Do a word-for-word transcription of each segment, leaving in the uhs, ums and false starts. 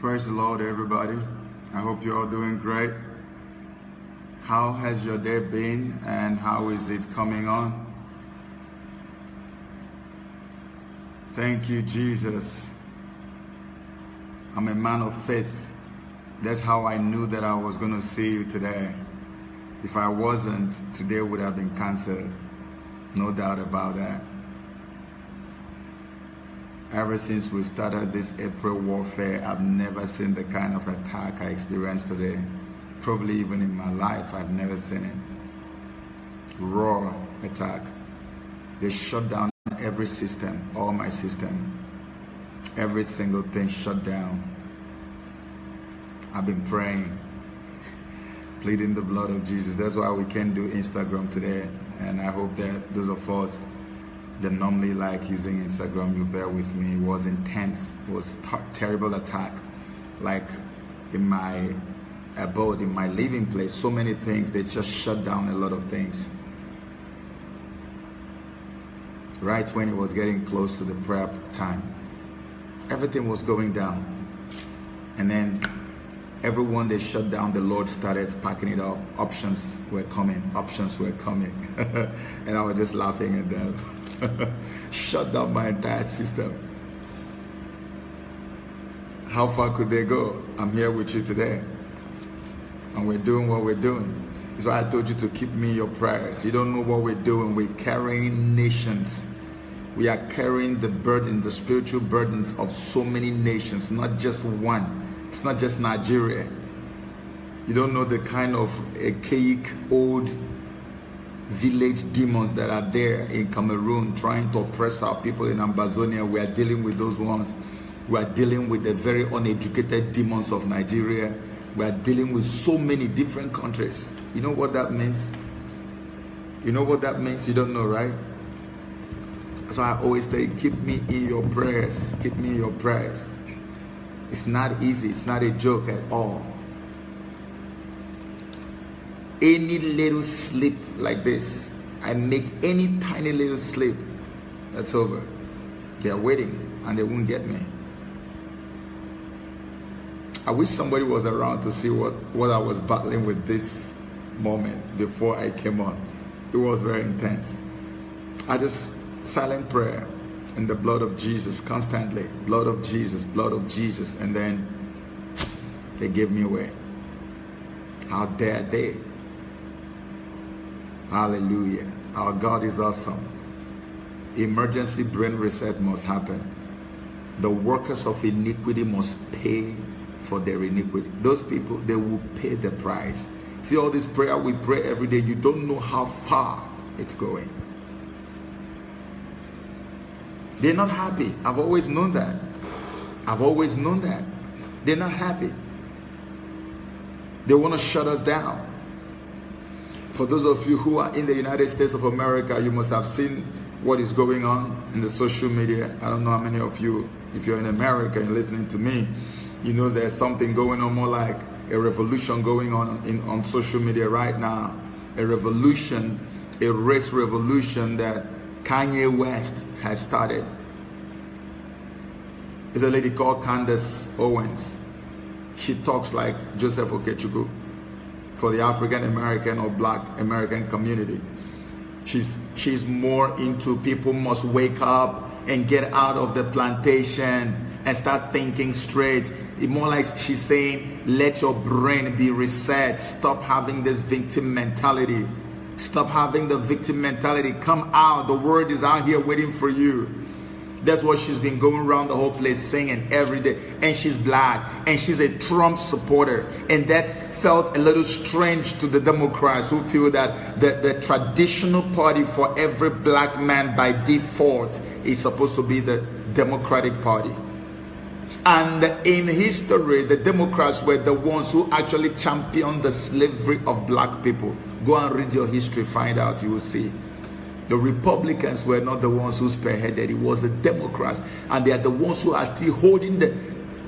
Praise the Lord, everybody. I hope you're all doing great. How has your day been and how is it coming on? Thank you, Jesus. I'm a man of faith. That's how I knew that I was going to see you today. If I wasn't, today would have been canceled. No doubt about that. Ever since we started this April warfare, I've never seen the kind of attack I experienced today. Probably even in my life, I've never seen it. Raw attack. They shut down every system, all my system. Every single thing shut down. I've been praying, pleading the blood of Jesus. That's why we can't do Instagram today. And I hope that those of us that normally like using Instagram, you bear with me. It was intense. It was ter- terrible attack. Like, in my abode, in my living place, so many things, they just shut down a lot of things. Right when it was getting close to the prayer time, everything was going down. And then everyone they shut down, the Lord started packing it up. Options were coming, options were coming. And I was just laughing at them. Shut down my entire system. How far could they go? I'm here with you today. And we're doing what we're doing. That's why I told you to keep me in your prayers. You don't know what we're doing. We're carrying nations. We are carrying the burden, the spiritual burdens of so many nations, not just one. It's not just Nigeria. You don't know the kind of archaic old village demons that are there in Cameroon trying to oppress our people in Ambazonia. We are dealing with those ones. We are dealing with the very uneducated demons of Nigeria. We are dealing with so many different countries. You know what that means? You know what that means? You don't know, right? So I always say, keep me in your prayers. Keep me in your prayers. It's not easy. It's not a joke at all. Any little slip like this, I make any tiny little slip, that's over. They're waiting and they won't get me. I wish somebody was around to see what, what I was battling with this moment before I came on. It was very intense. I just silent prayer in the blood of Jesus constantly. Blood of Jesus, blood of Jesus. And then they gave me away. How dare they? Hallelujah. Our God is awesome. Emergency brain reset must happen. The workers of iniquity must pay for their iniquity. Those people, they will pay the price. See, all this prayer we pray every day, you don't know how far it's going. They're not happy. I've always known that. I've always known that. They're not happy. They want to shut us down. For those of you who are in the United States of America, you must have seen what is going on in the social media. I don't know how many of you, if you're in America and listening to me, you know there's something going on, more like a revolution going on in, on social media right now. A revolution, a race revolution that Kanye West has started. It's a lady called Candace Owens. She talks like Joseph Okechukwu for the African American or Black American community. She's, she's more into people must wake up and get out of the plantation and start thinking straight. It's more like she's saying, let your brain be reset. Stop having this victim mentality. Stop having the victim mentality. Come out. The word is out here waiting for you. That's what she's been going around the whole place singing every day. And she's Black, and she's a Trump supporter. And that felt a little strange to the Democrats, who feel that the, the traditional party for every Black man by default is supposed to be the Democratic Party. And in history, the Democrats were the ones who actually championed the slavery of Black people. Go and read your history, find out, you will see. The Republicans were not the ones who spearheaded. It was the Democrats. And they are the ones who are still holding the,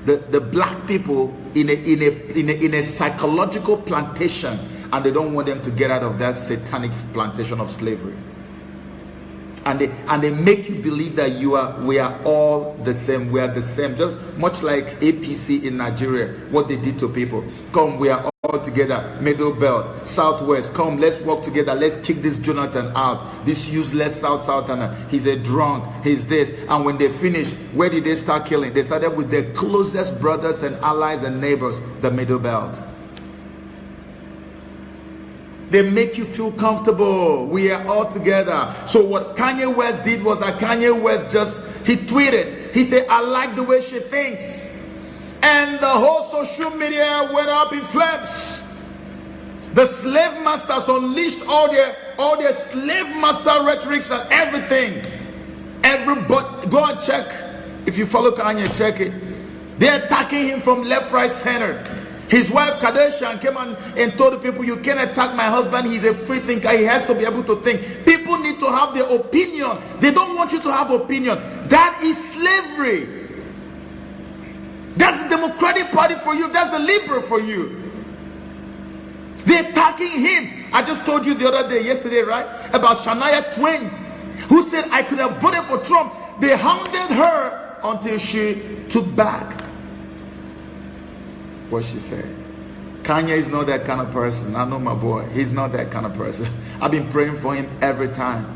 the, the Black people in a, in a, in a, in a psychological plantation. And they don't want them to get out of that satanic plantation of slavery. and they and they make you believe that you are we are all the same. We are the same, just much like A P C in Nigeria, what they did to people. Come, we are all together, Middle Belt, Southwest. Come, let's work together. Let's kick this Jonathan out. This useless South Southerner. He's a drunk. He's this. And when they finish, where did they start killing? They started with their closest brothers and allies and neighbors, the Middle Belt. They make you feel comfortable. We are all together. So what Kanye West did was that Kanye West just, he tweeted. He said, "I like the way she thinks." And the whole social media went up in flames. The slave masters unleashed all their all their slave master rhetorics and everything. Everybody, go and check. If you follow Kanye, check it. They're attacking him from left, right, center. His wife Kardashian came on and told the people, "You can't attack my husband. He's a free thinker. He has to be able to think." People need to have their opinion. They don't want you to have opinion. That is slavery. That's the Democratic Party for you. That's the Liberal for you. They're attacking him. I just told you the other day, yesterday, right, about Shania Twain, who said, "I could have voted for Trump." They hounded her until she took back what she said. Kanye is not that kind of person. I know my boy. He's not that kind of person. I've been praying for him every time.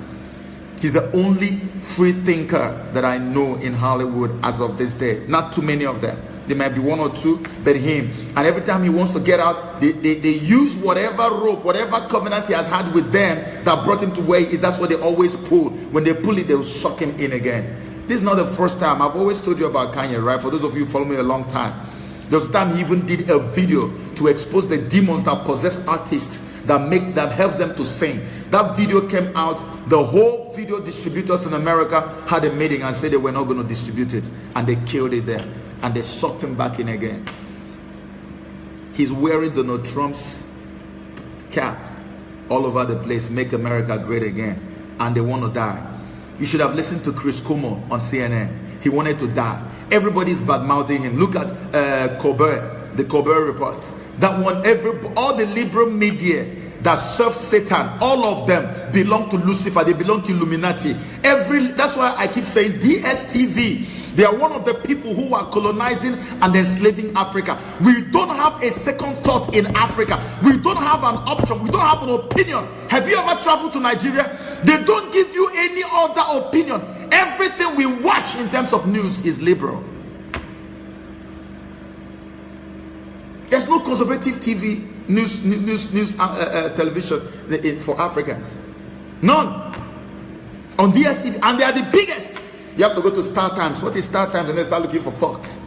He's the only free thinker that I know in Hollywood as of this day. Not too many of them. There might be one or two, but him. And every time he wants to get out, they, they, they use whatever rope, whatever covenant he has had with them that brought him to where he is. That's what they always pull. When they pull it, they'll suck him in again. This is not the first time. I've always told you about Kanye, right? For those of you who follow me a long time, there was a time he even did a video to expose the demons that possess artists, that make that helps them to sing. That video came out. The whole video distributors in America had a meeting and said they were not going to distribute it, and they killed it there, and they sucked him back in again. He's wearing Donald Trump's cap all over the place, "Make America great again," and they want to die. You should have listened to Chris Cuomo on C N N. He wanted to die. Everybody's bad mouthing him. Look at uh, Colbert, the Colbert Report. That one, every all the liberal media that serve Satan, all of them belong to Lucifer. They belong to Illuminati. Every that's why I keep saying D S T V. They are one of the people who are colonizing and enslaving Africa. We don't have a second thought in Africa. We don't have an option. We don't have an opinion. Have you ever traveled to Nigeria? They don't give you any other opinion. Everything we watch in terms of news is liberal. There's no conservative T V news news news uh, uh, uh, television for Africans. None on D S T V, and they are the biggest. You have to go to Star Times. What is Star Times? And then start looking for Fox.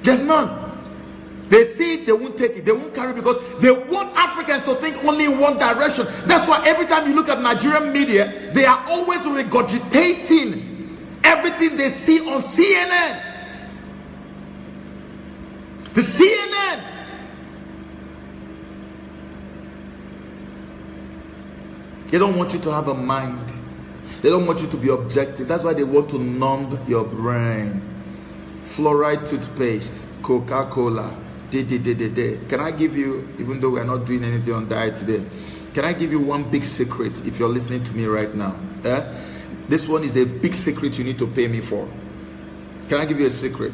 There's none. They see it, they won't take it, they won't carry it because they want Africans to think only in one direction. That's why every time you look at Nigerian media, they are always regurgitating everything they see on C N N. The C N N. They don't want you to have a mind. They don't want you to be objective. That's why they want to numb your brain. Fluoride toothpaste, Coca-Cola, de de de de de. Can I give you, even though we're not doing anything on diet today, can I give you one big secret if you're listening to me right now? Eh? This one is a big secret you need to pay me for. Can I give you a secret?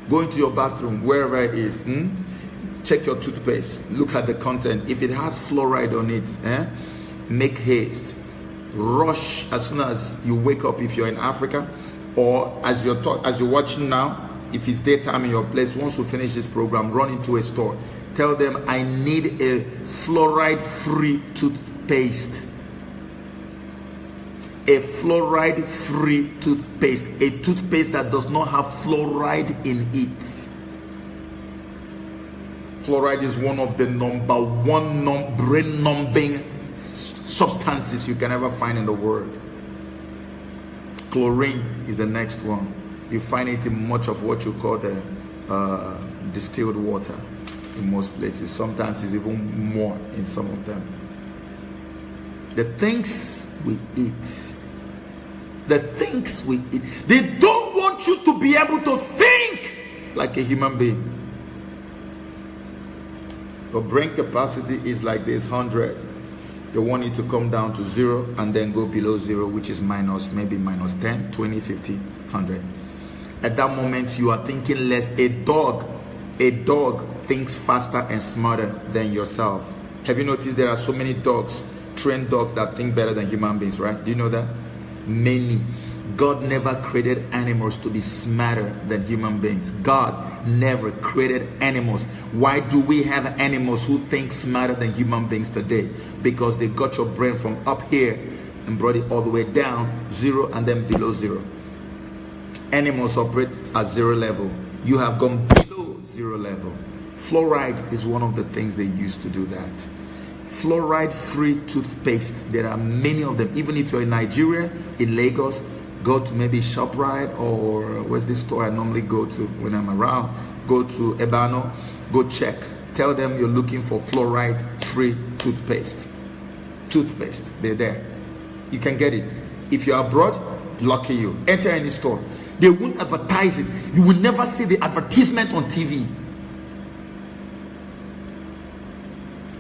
Go into your bathroom, wherever it is. Hmm? Check your toothpaste. Look at the content. If it has fluoride on it, eh? Make haste. Rush as soon as you wake up if you're in Africa, or as you're talk, as you're watching now. If it's daytime in your place, once we finish this program, run into a store. Tell them, "I need a fluoride-free toothpaste." A fluoride-free toothpaste, a toothpaste that does not have fluoride in it. Fluoride is one of the number one num- brain numbing s- substances you can ever find in the world. Chlorine is the next one. You find it in much of what you call the uh, distilled water in most places. Sometimes it's even more in some of them. The things we eat, the things we eat, they don't want you to be able to think like a human being. Your brain capacity is like this hundred. They want you to come down to zero and then go below zero, which is minus, maybe minus ten, twenty, fifty, one hundred. At that moment, you are thinking less. A dog, a dog thinks faster and smarter than yourself. Have you noticed there are so many dogs, trained dogs, that think better than human beings, right? Do you know that? Many. God never created animals to be smarter than human beings. God never created animals. Why do we have animals who think smarter than human beings today? Because they got your brain from up here and brought it all the way down, zero, and then below zero. Animals operate at zero level. You have gone below zero level. Fluoride is one of the things they use to do that. Fluoride free toothpaste. There are many of them. Even if you're in Nigeria, in Lagos, go to maybe ShopRite or where's this store I normally go to when I'm around? Go to Ebano, go check. Tell them you're looking for fluoride free toothpaste. Toothpaste, they're there. You can get it. If you're abroad, lucky you. Enter any store. They won't advertise it. You will never see the advertisement on T V.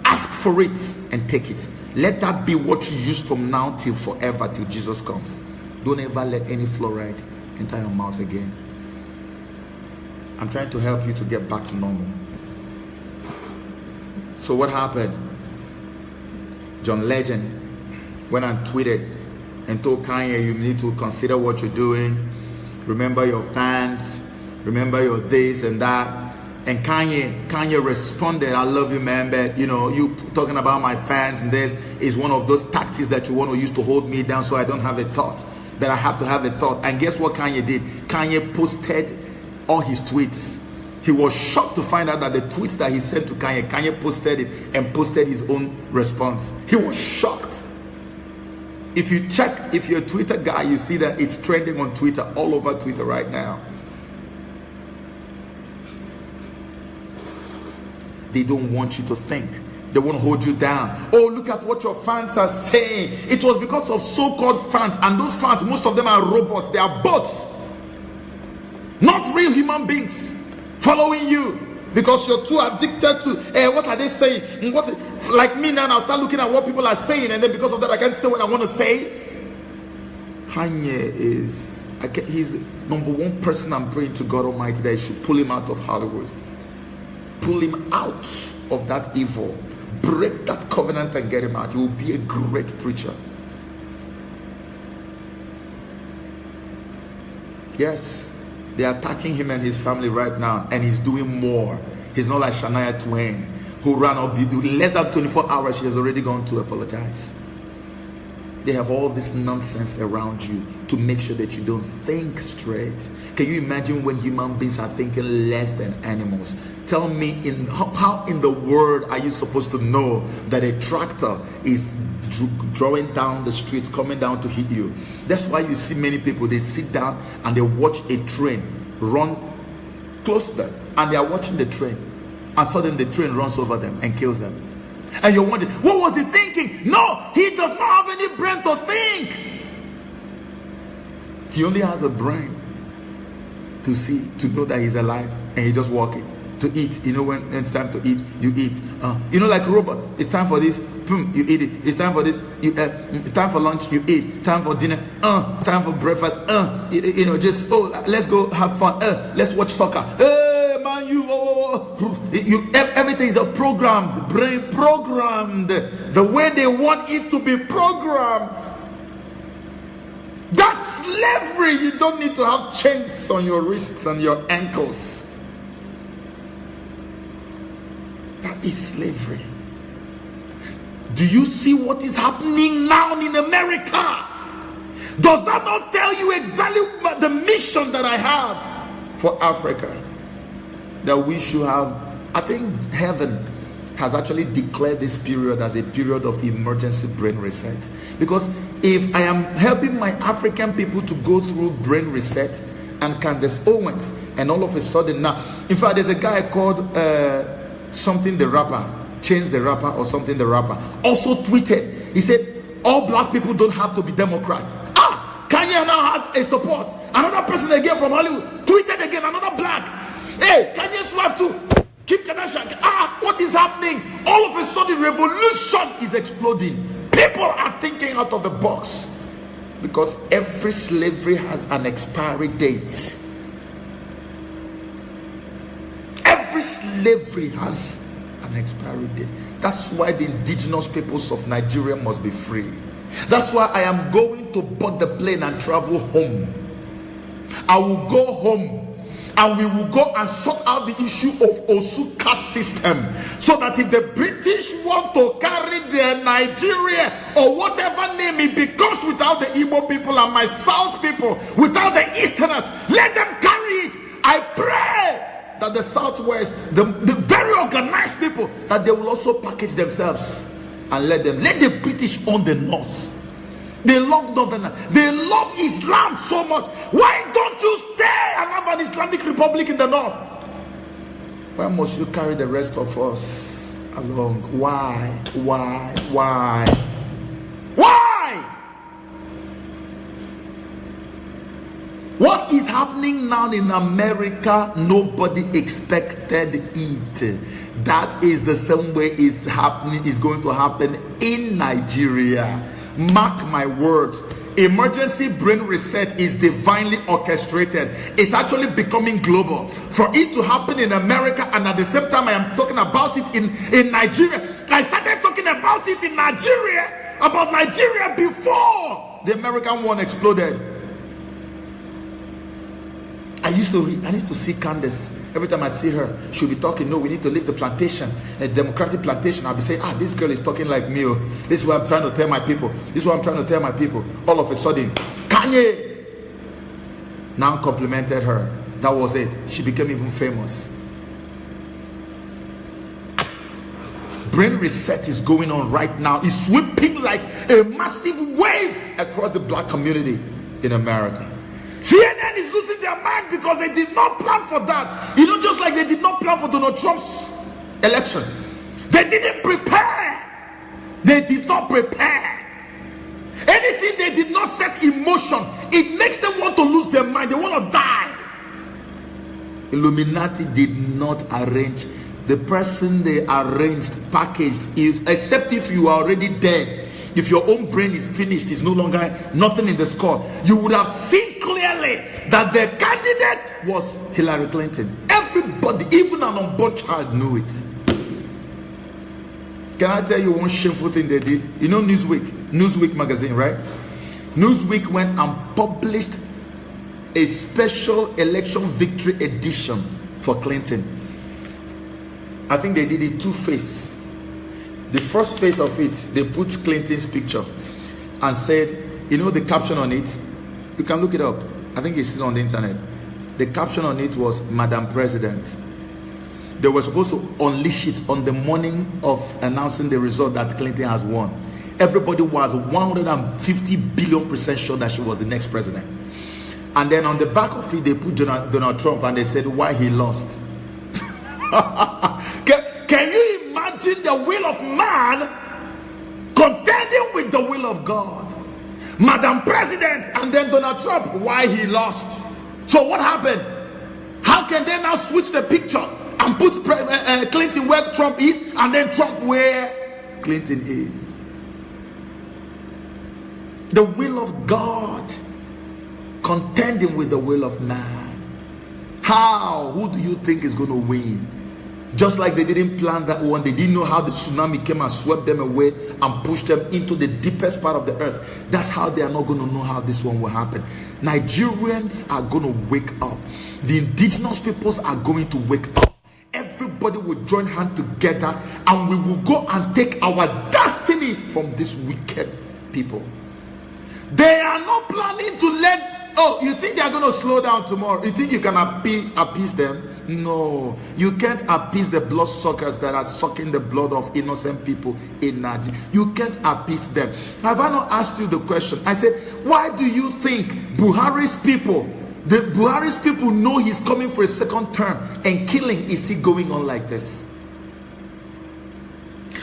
Ask for it and take it. Let that be what you use from now till forever, till Jesus comes. Don't ever let any fluoride enter your mouth again. I'm trying to help you to get back to normal. So what happened? John Legend went and tweeted and told Kanye, "You need to consider what you're doing. Remember your fans. Remember your this and that." And Kanye, Kanye responded, "I love you, man, but, you know, you talking about my fans and this is one of those tactics that you want to use to hold me down, so I don't have a thought. But I have to have a thought." And guess what Kanye did? Kanye posted all his tweets. He was shocked to find out that the tweets that he sent to Kanye, Kanye posted it and posted his own response. He was shocked. If you check, if you're a Twitter guy, you see that it's trending on Twitter, all over Twitter right now. They don't want you to think. They want to hold you down. "Oh, look at what your fans are saying." It was because of so-called fans, and those fans, most of them are robots. They are bots, not real human beings following you because you're too addicted to, eh, what are they saying? What, like me now, I'll start looking at what people are saying, and then because of that, I can't say what I want to say. Kanye is, I can, he's the number one person I'm praying to God Almighty that he should pull him out of Hollywood. Pull him out of that evil. Break that covenant and get him out. He will be a great preacher. Yes, they're attacking him and his family right now, and he's doing more. He's not like Shania Twain, who ran up in less than twenty-four hours. She has already gone to apologize. They have all this nonsense around you to make sure that you don't think straight. Can you imagine when human beings are thinking less than animals? Tell me, in how, how in the world are you supposed to know that a tractor is drawing down the street, coming down to hit you? That's why you see many people, they sit down and they watch a train run close to them, and they are watching the train, and suddenly the train runs over them and kills them. And you're wondering, "What was he thinking?" No, he does not have any brain to think. He only has a brain to see, to know that he's alive, and he just walking to eat. You know, when it's time to eat, you eat. Uh, you know, like robot, it's time for this, boom, you eat it. It's time for this, you, uh, time for lunch, you eat. Time for dinner, uh, time for breakfast, uh, you, you know, just, "Oh, let's go have fun. Uh, let's watch soccer. Hey, man, you, oh, oh, oh." You, everything is a programmed, brain programmed the way they want it to be programmed. That's slavery. You don't need to have chains on your wrists and your ankles. That is slavery. Do you see what is happening now in America? Does that not tell you exactly the mission that I have for Africa? That we should have, I think heaven has actually declared this period as a period of emergency brain reset. Because if I am helping my African people to go through brain reset and Candace Owens, and all of a sudden now, in fact, there's a guy called, uh, something the rapper, Change the Rapper or something the rapper, also tweeted. He said, "All black people don't have to be Democrats." Ah, Kanye now has a support. Another person again from Hollywood tweeted again, another black. Hey, Kanye's wife too. Kim Kardashian. Ah, what is happening? All of a sudden, revolution is exploding. People are thinking out of the box because every slavery has an expiry date. Every slavery has an expiry date. That's why the indigenous peoples of Nigeria must be free. That's why I am going to board the plane and travel home. I will go home and we will go and sort out the issue of Osu caste system, so that if the British want to carry their Nigeria or whatever name it becomes without the Igbo people and my South people, without the Easterners, let them carry it. I pray that the Southwest, the, the very organized people, that they will also package themselves and let them, let the British own the North. They love Northern, they love Islam so much. Why don't you stay and have an Islamic republic in the North? Why must you carry the rest of us along? Why? Why? Why? Why? What is happening now in America, nobody expected it. That is the same way it's happening, is going to happen in Nigeria. Mark my words. Emergency brain reset is divinely orchestrated. It's actually becoming global. For it to happen in America, and at the same time, I am talking about it in, in Nigeria. I started talking about it in Nigeria, about Nigeria, before the American one exploded. I used to read, I used to see Candace. Every time I see her, she'll be talking. "No, we need to leave the plantation, a democratic plantation." I'll be saying, "Ah, this girl is talking like me. Oh. This is what I'm trying to tell my people. This is what I'm trying to tell my people." All of a sudden, Kanye now complimented her. That was it. She became even famous. Brain reset is going on right now. It's sweeping like a massive wave across the black community in America. C N N is losing their mind because they did not plan for that. You know, just like they did not plan for Donald Trump's election, they didn't prepare. They did not prepare. Anything they did not set in motion, it makes them want to lose their mind. They want to die. Illuminati did not arrange. The person they arranged, packaged, if, except if you are already dead, if your own brain is finished, is no longer nothing in the skull, you would have seen clearly that the candidate was Hillary Clinton. Everybody, even an unborn child, knew it. Can I tell you one shameful thing they did? You know Newsweek, Newsweek magazine, right? Newsweek went and published a special election victory edition for Clinton. I think they did it two phase. The first phase of it, they put Clinton's picture and said, you know the caption on it? You can look it up. I think it's still on the internet. The caption on it was, "Madam President." They were supposed to unleash it on the morning of announcing the result that Clinton has won. Everybody was one hundred fifty billion percent sure that she was the next president. And then on the back of it, they put Donald, Donald Trump and they said why he lost. Can, can you imagine the will of man contending with the will of God? Madam President and then Donald Trump, why he lost? So what happened? How can they now switch the picture and put Pre- uh, uh, Clinton where Trump is and then Trump where Clinton is? The will of God contending with the will of man. How? Who do you think is going to win? Just like they didn't plan that one, they didn't know how the tsunami came and swept them away and pushed them into the deepest part of the earth. That's how they are not going to know how this one will happen. Nigerians are going to wake up. The indigenous peoples are going to wake up. Everybody will join hand together and we will go and take our destiny from these wicked people. They are not planning to let. Oh, you think they are going to slow down tomorrow? You think you can appease, appease them? No, you can't appease the blood suckers that are sucking the blood of innocent people in Nigeria. You can't appease them. Have I not asked you the question? I said, why do you think Buhari's people, the Buhari's people know he's coming for a second term and killing is still going on like this?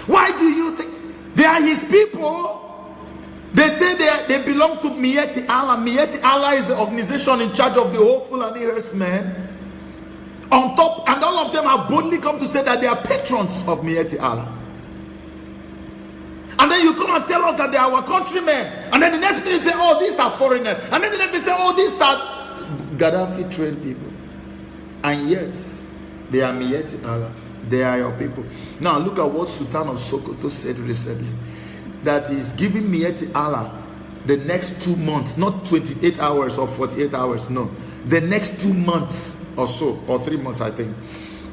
Why do you think they are his people? They say they, they belong to Miyetti Allah. Miyetti Allah is the organization in charge of the whole Fulani herdsmen. On top, and all of them have boldly come to say that they are patrons of Miyetti Allah. And then you come and tell us that they are our countrymen. And then the next minute say, "Oh, these are foreigners." And then the next minute say, "Oh, these are Gaddafi trained people." And yet, they are Miyetti Allah. They are your people. Now, look at what Sultan of Sokoto said recently. That is giving Miyetti Allah the next two months, not twenty-eight hours or forty-eight hours, no. The next two months or so, or three months, I think,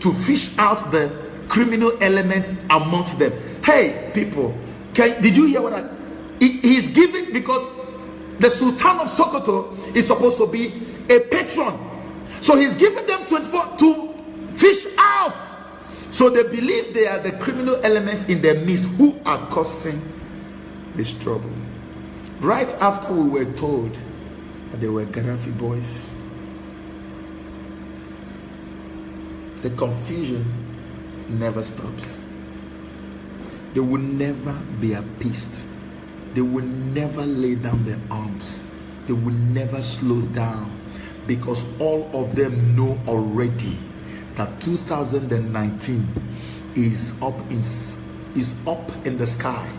to fish out the criminal elements amongst them. Hey, people, can, did you hear what I? He, he's giving, because the Sultan of Sokoto is supposed to be a patron. So he's giving them twenty-four to fish out. So they believe they are the criminal elements in their midst who are causing this trouble. Right after we were told that they were Gaddafi boys, the confusion never stops. They will never be appeased. They will never lay down their arms. They will never slow down, because all of them know already that two thousand nineteen is up in, is up in the sky.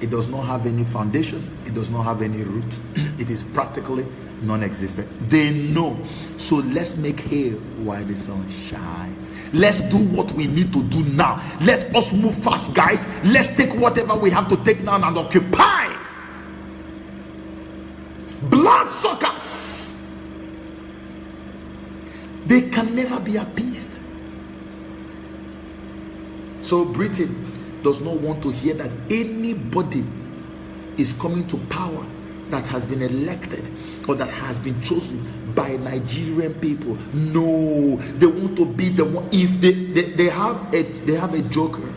It does not have any foundation. It does not have any root. It is practically non-existent. They know. So let's make hay while the sun shines. Let's do what we need to do now. Let us move fast, guys. Let's take whatever we have to take now and occupy. Blood suckers. They can never be appeased. So Britain does not want to hear that anybody is coming to power that has been elected or that has been chosen by Nigerian people. No, they want to be the one. If they, they, they have a, they have a joker.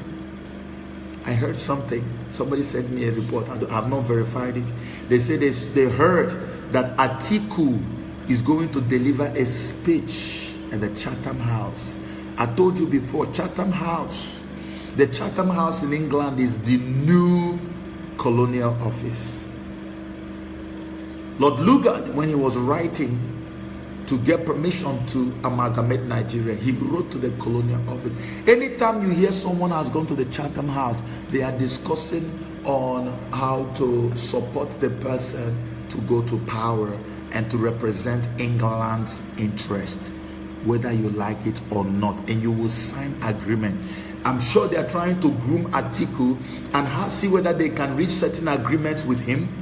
I heard something. Somebody sent me a report. I don't- I've not verified it. They said they, they heard that Atiku is going to deliver a speech at the Chatham House. I told you before, Chatham House. The Chatham House in England is the new colonial office. Lord Lugard, when he was writing to get permission to amalgamate Nigeria, he wrote to the colonial office. Anytime you hear someone has gone to the Chatham House, they are discussing on how to support the person to go to power and to represent England's interest, whether you like it or not, and you will sign agreement. I'm sure they are trying to groom Atiku and ha- see whether they can reach certain agreements with him.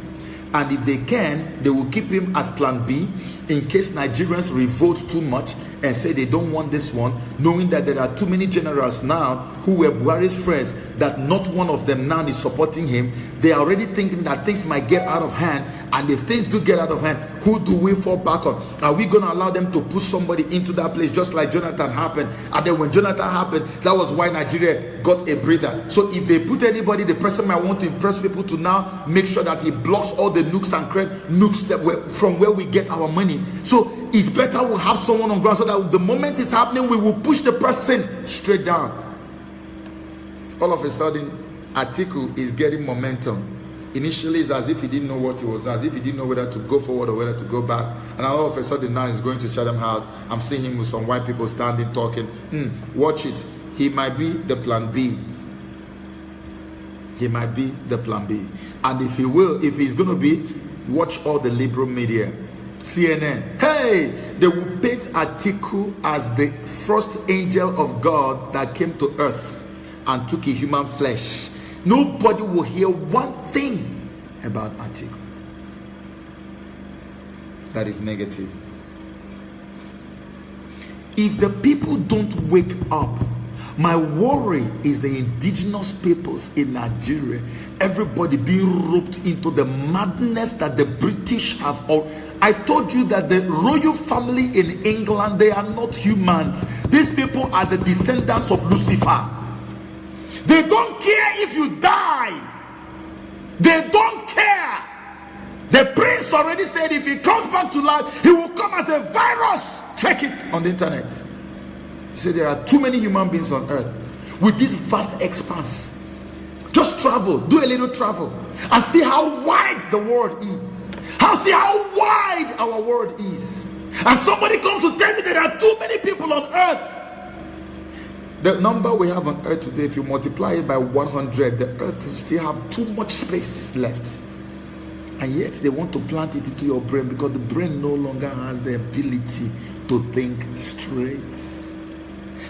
And if they can, they will keep him as plan B in case Nigerians revolt too much and say they don't want this one, knowing that there are too many generals now who were Buhari's friends that not one of them now is supporting him. They are already thinking that things might get out of hand, and if things do get out of hand, who do we fall back on? Are we going to allow them to put somebody into that place, just like Jonathan happened? And then when Jonathan happened, that was why Nigeria got a breather. So if they put anybody, the person might want to impress people to now make sure that he blocks all the nooks and crannies, nooks that were from where we get our money. So it's better we have someone on ground, so that the moment it's happening, we will push the person straight down. All of a sudden, Atiku is getting momentum. Initially, it's as if he didn't know what he was, as if he didn't know whether to go forward or whether to go back. And all of a sudden, now he's going to Chatham House. I'm seeing him with some white people standing, talking. Hmm, watch it. He might be the plan B. He might be the plan B. And if he will, if he's going to be, watch all the liberal media. C N N. Hey, they will paint Atiku as the first angel of God that came to earth and took a human flesh. Nobody will hear one thing about Atiku that is negative. If the people don't wake up, my worry is the indigenous peoples in Nigeria, everybody being roped into the madness that the British have all. I told you that the royal family in England, they are not humans. These people are the descendants of Lucifer. They don't care if you die. They don't care. The prince already said if he comes back to life, he will come as a virus. Check it on the internet. He said there are too many human beings on earth with this vast expanse. Just travel, do a little travel, and see how wide the world is. How see how wide our world is. And somebody comes to tell me there are too many people on earth. The number we have on earth today, if you multiply it by one hundred, the earth will still have too much space left. And yet they want to plant it into your brain because the brain no longer has the ability to think straight.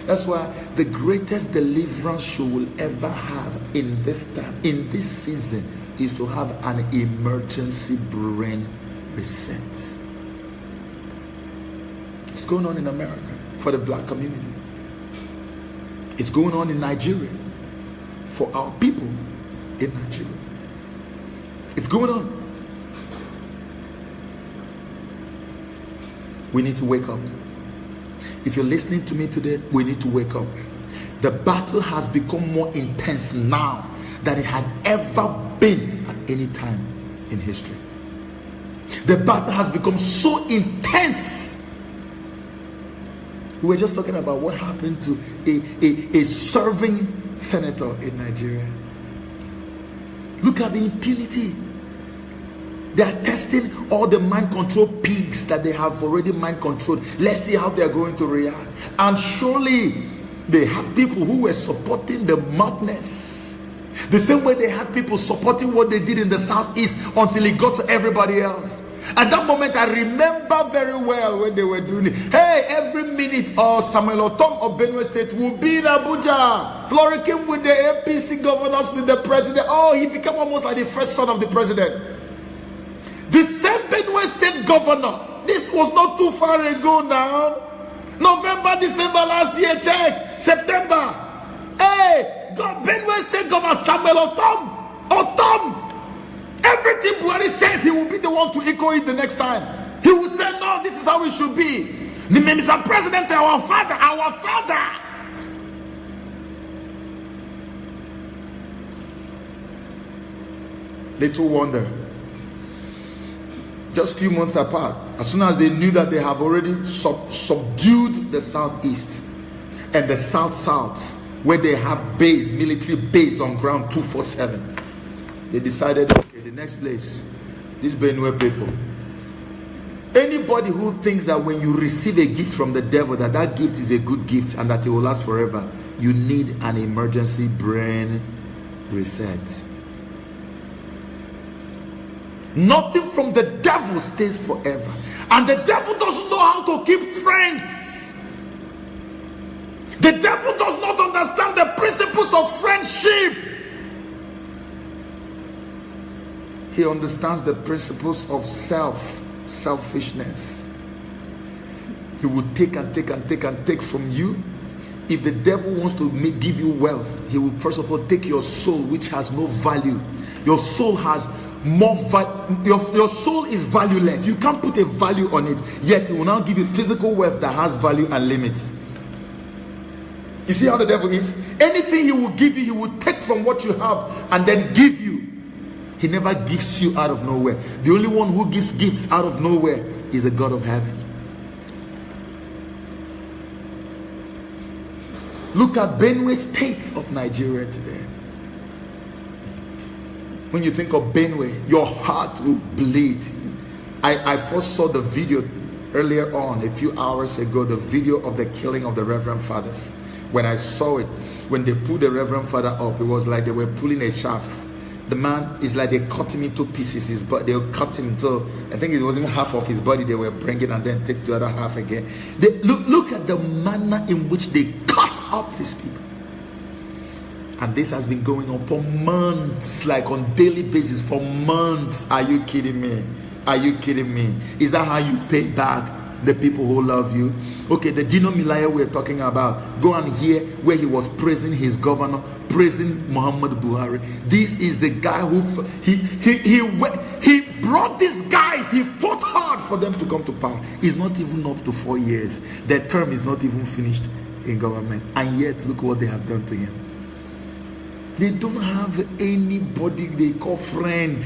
That's why the greatest deliverance you will ever have in this time, in this season, is to have an emergency brain reset. It's going on in America for the black community. It's going on in Nigeria for our people in Nigeria. It's going on. We need to wake up. If you're listening to me today, we need to wake up. The battle has become more intense now than it had ever been at any time in history. The battle has become so intense. We were just talking about what happened to a, a, a serving senator in Nigeria. Look at the impunity. They are testing all the mind control pigs that they have already mind controlled. Let's see how they are going to react. And surely they have people who were supporting the madness. The same way they had people supporting what they did in the southeast until it got to everybody else. At that moment, I remember very well when they were doing it. Hey, every minute, oh, Samuel Ortom of Benue State will be in Abuja, frolicking with the A P C governors, with the president. Oh, he became almost like the first son of the president. The same Benue State governor, this was not too far ago now. November, December last year, check. September. Hey, God, Benue State Governor Samuel Ortom. Ortom. Everything Buhari says, he will be the one to echo it the next time. He will say, "No, this is how it should be." The Mister President, our father, our father. Little wonder. Just few months apart, as soon as they knew that they have already sub- subdued the southeast and the south-south, where they have base, military base on ground two four seven, they decided, "Okay, the next place, these Benue people." Anybody who thinks that when you receive a gift from the devil, that that gift is a good gift and that it will last forever, you need an emergency brain reset. Nothing from the devil stays forever. And the devil doesn't know how to keep friends. The devil does not understand the principles of friendship. He understands the principles of self, selfishness. He will take and take and take and take from you. If the devil wants to make, give you wealth, he will first of all take your soul, which has no value. Your soul has more va- your, your soul is valueless. You can't put a value on it. Yet he will now give you physical wealth that has value and limits. You see how the devil is? Anything he will give you, he will take from what you have and then give you. He never gives you out of nowhere. The only one who gives gifts out of nowhere is the God of heaven. Look at Benue State of Nigeria today. When you think of Benue, your heart will bleed. I, I first saw the video earlier on, a few hours ago, the video of the killing of the Reverend Fathers. When I saw it, when they pulled the Reverend Father up, it was like they were pulling a shaft. The man is like they cut him into pieces. His but they cut him into, I think it was even half of his body they were bringing and then take the other half again. They, look, look at the manner in which they cut up these people. And this has been going on for months, like on daily basis for months. Are you kidding me? Are you kidding me? Is that how you pay back the people who love you? Okay, the Dino Melaye we're talking about, go and hear where he was praising his governor, praising Muhammad Buhari. This is the guy who he he he he brought these guys. He fought hard for them to come to power. It's not even up to four years. Their term is not even finished in government, and yet look what they have done to him. They don't have anybody they call friend.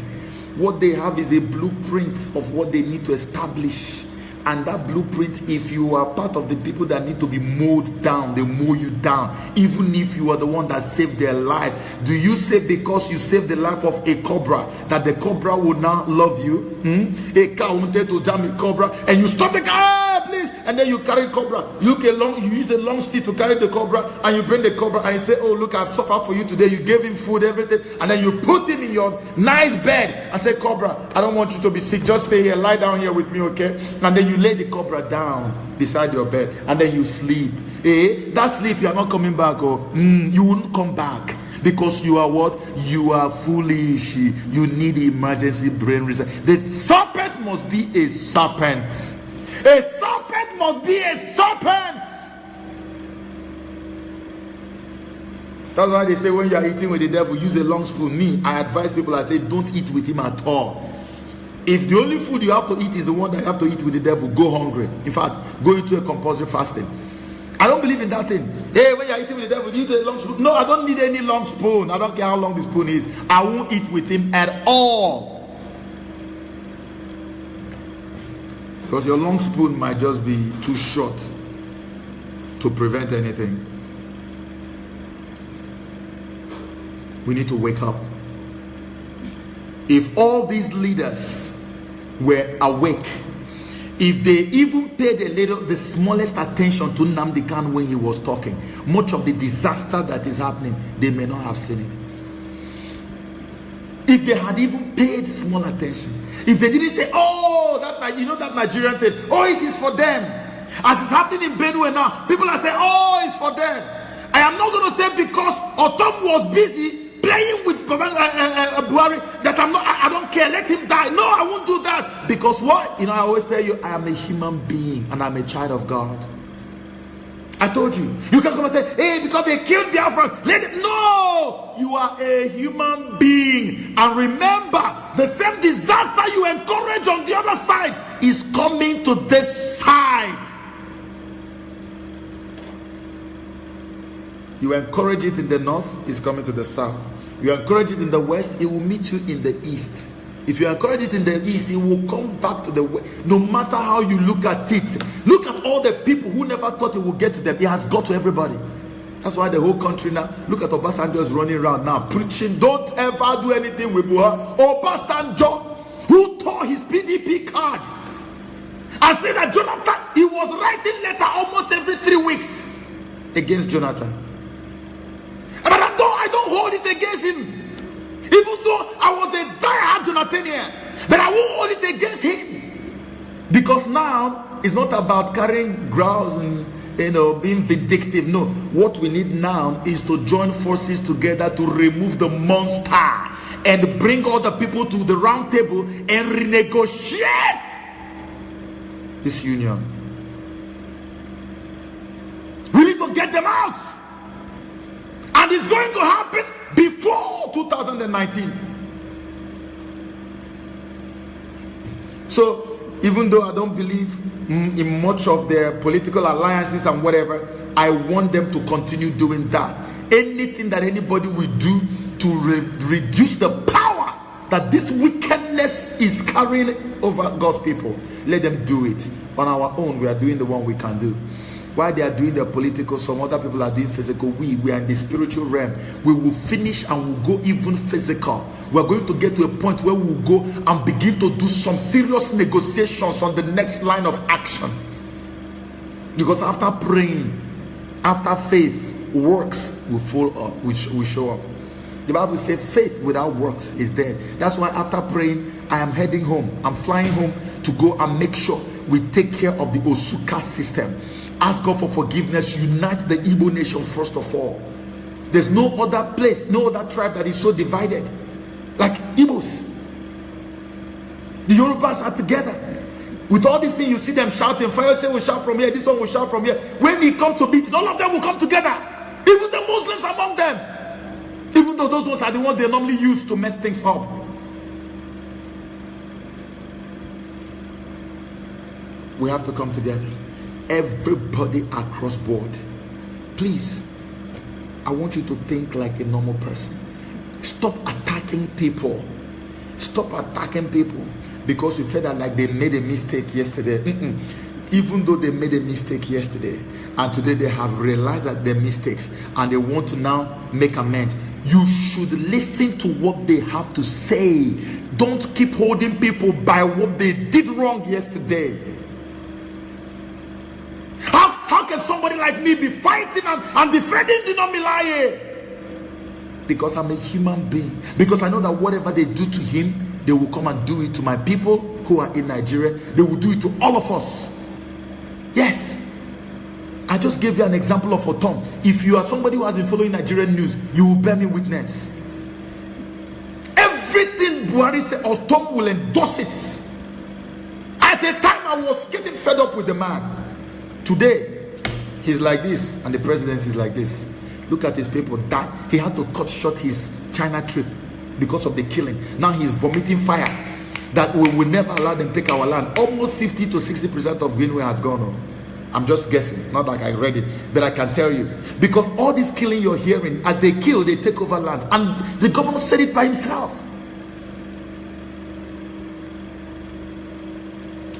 What they have is a blueprint of what they need to establish. And that blueprint, if you are part of the people that need to be mowed down, they mow you down. Even if you are the one that saved their life, do you say because you saved the life of a cobra that the cobra will now love you? Hmm? A cow wanted to jam a cobra and you stop the cow. "Ah, please, And then you carry cobra. You look a long, you use a long stick to carry the cobra, and you bring the cobra, and you say, "Oh, look, I've suffered for you today." You gave him food, everything, and then you put him in your nice bed and say, "Cobra, I don't want you to be sick. Just stay here, lie down here with me, okay?" And then you lay the cobra down beside your bed, and then you sleep. Eh? That sleep, you are not coming back. Oh, mm, you won't come back because you are what? You are foolish. You need emergency brain reset. The serpent must be a serpent. A serpent must be a serpent. That's why they say when you are eating with the devil, use a long spoon. Me, I advise people, I say, "Don't eat with him at all." If the only food you have to eat is the one that you have to eat with the devil, go hungry. In fact, go into a compulsory fasting. I don't believe in that thing. "Hey, when you're eating with the devil, you eat a long spoon." No, I don't need any long spoon. I don't care how long the spoon is. I won't eat with him at all. Because your long spoon might just be too short to prevent anything. We need to wake up. If all these leaders were awake, if they even paid a little, the smallest attention to Nnamdi Kanu when he was talking, much of the disaster that is happening, they may not have seen it. If they had even paid small attention, if they didn't say, "Oh, that Ni-, you know that Nigerian thing, oh, it is for them." As it's happening in Benue now, people are saying, "Oh, it's for them." I am not going to say because Otom was busy playing with Baba, uh, uh, uh, Buhari that I'm not, I, I don't care. Let him die. No, I won't do that. Because what? You know, I always tell you, I am a human being and I'm a child of God. I told you. You can come and say, "Hey, because they killed Biafrans." Let them. No! You are a human being. And remember, the same disaster you encourage on the other side is coming to this side. You encourage it in the north, it's coming to the south. You encourage it in the west, it will meet you in the east. If you encourage it in the east, it will come back to the west. No matter how you look at it, look at all the people who never thought it would get to them. It has got to everybody. That's why the whole country now, look at Obasanjo is running around now preaching, "Don't ever do anything with Buhari." Obasanjo, who tore his P D P card and said that Jonathan, he was writing letter almost every three weeks against Jonathan. But I don't, I don't hold it against him. Even though I was a die-hard Jonathan here, but I won't hold it against him. Because now it's not about carrying grounds and, you know, being vindictive. No, what we need now is to join forces together to remove the monster and bring all the people to the round table and renegotiate this union. We need to get them out. And it's going to happen before two thousand nineteen. So, even though I don't believe, mm, in much of their political alliances and whatever, I want them to continue doing that. Anything that anybody will do to re-, reduce the power that this wickedness is carrying over God's people, let them do it. On our own, we are doing the one we can do. While they are doing the political, some other people are doing physical. We, we are in the spiritual realm. We will finish and we'll go even physical. We're going to get to a point where we'll go and begin to do some serious negotiations on the next line of action. Because after praying, after faith, works will follow up, will sh-, will show up. The Bible says faith without works is dead. That's why after praying, I am heading home. I'm flying home to go and make sure we take care of the Osuka system. Ask God for forgiveness. Unite the Igbo nation first of all. There's no other place, no other tribe that is so divided like Igbos. The Yorubas are together. With all these things, you see them shouting. Fire say we shout from here, this one will shout from here. When it comes to beating, all of them will come together. Even the Muslims among them. Even though those ones are the ones they normally use to mess things up. We have to come together. Everybody across board. Please, I want you to think like a normal person. Stop attacking people. Stop attacking people because you feel that, like, they made a mistake yesterday. Mm-mm. Even though they made a mistake yesterday, and today they have realized that their mistakes, and they want to now make amends, you should listen to what they have to say. Don't keep holding people by what they did wrong yesterday. Like me be fighting and, and defending the Nomilaye. Because I'm a human being. Because I know that whatever they do to him, they will come and do it to my people who are in Nigeria. They will do it to all of us. Yes. I just gave you an example of Otom. If you are somebody who has been following Nigerian news, you will bear me witness. Everything Buhari said, Otom will endorse it. At a time, I was getting fed up with the man. Today, he's like this, and the president is like this. Look at his people die. He had to cut short his China trip because of the killing. Now he's vomiting fire that we will never allow them take our land. Almost fifty to sixty percent of Benue has gone. Oh. I'm just guessing, not like I read it, but I can tell you. Because all this killing you're hearing, as they kill, they take over land. And the governor said it by himself.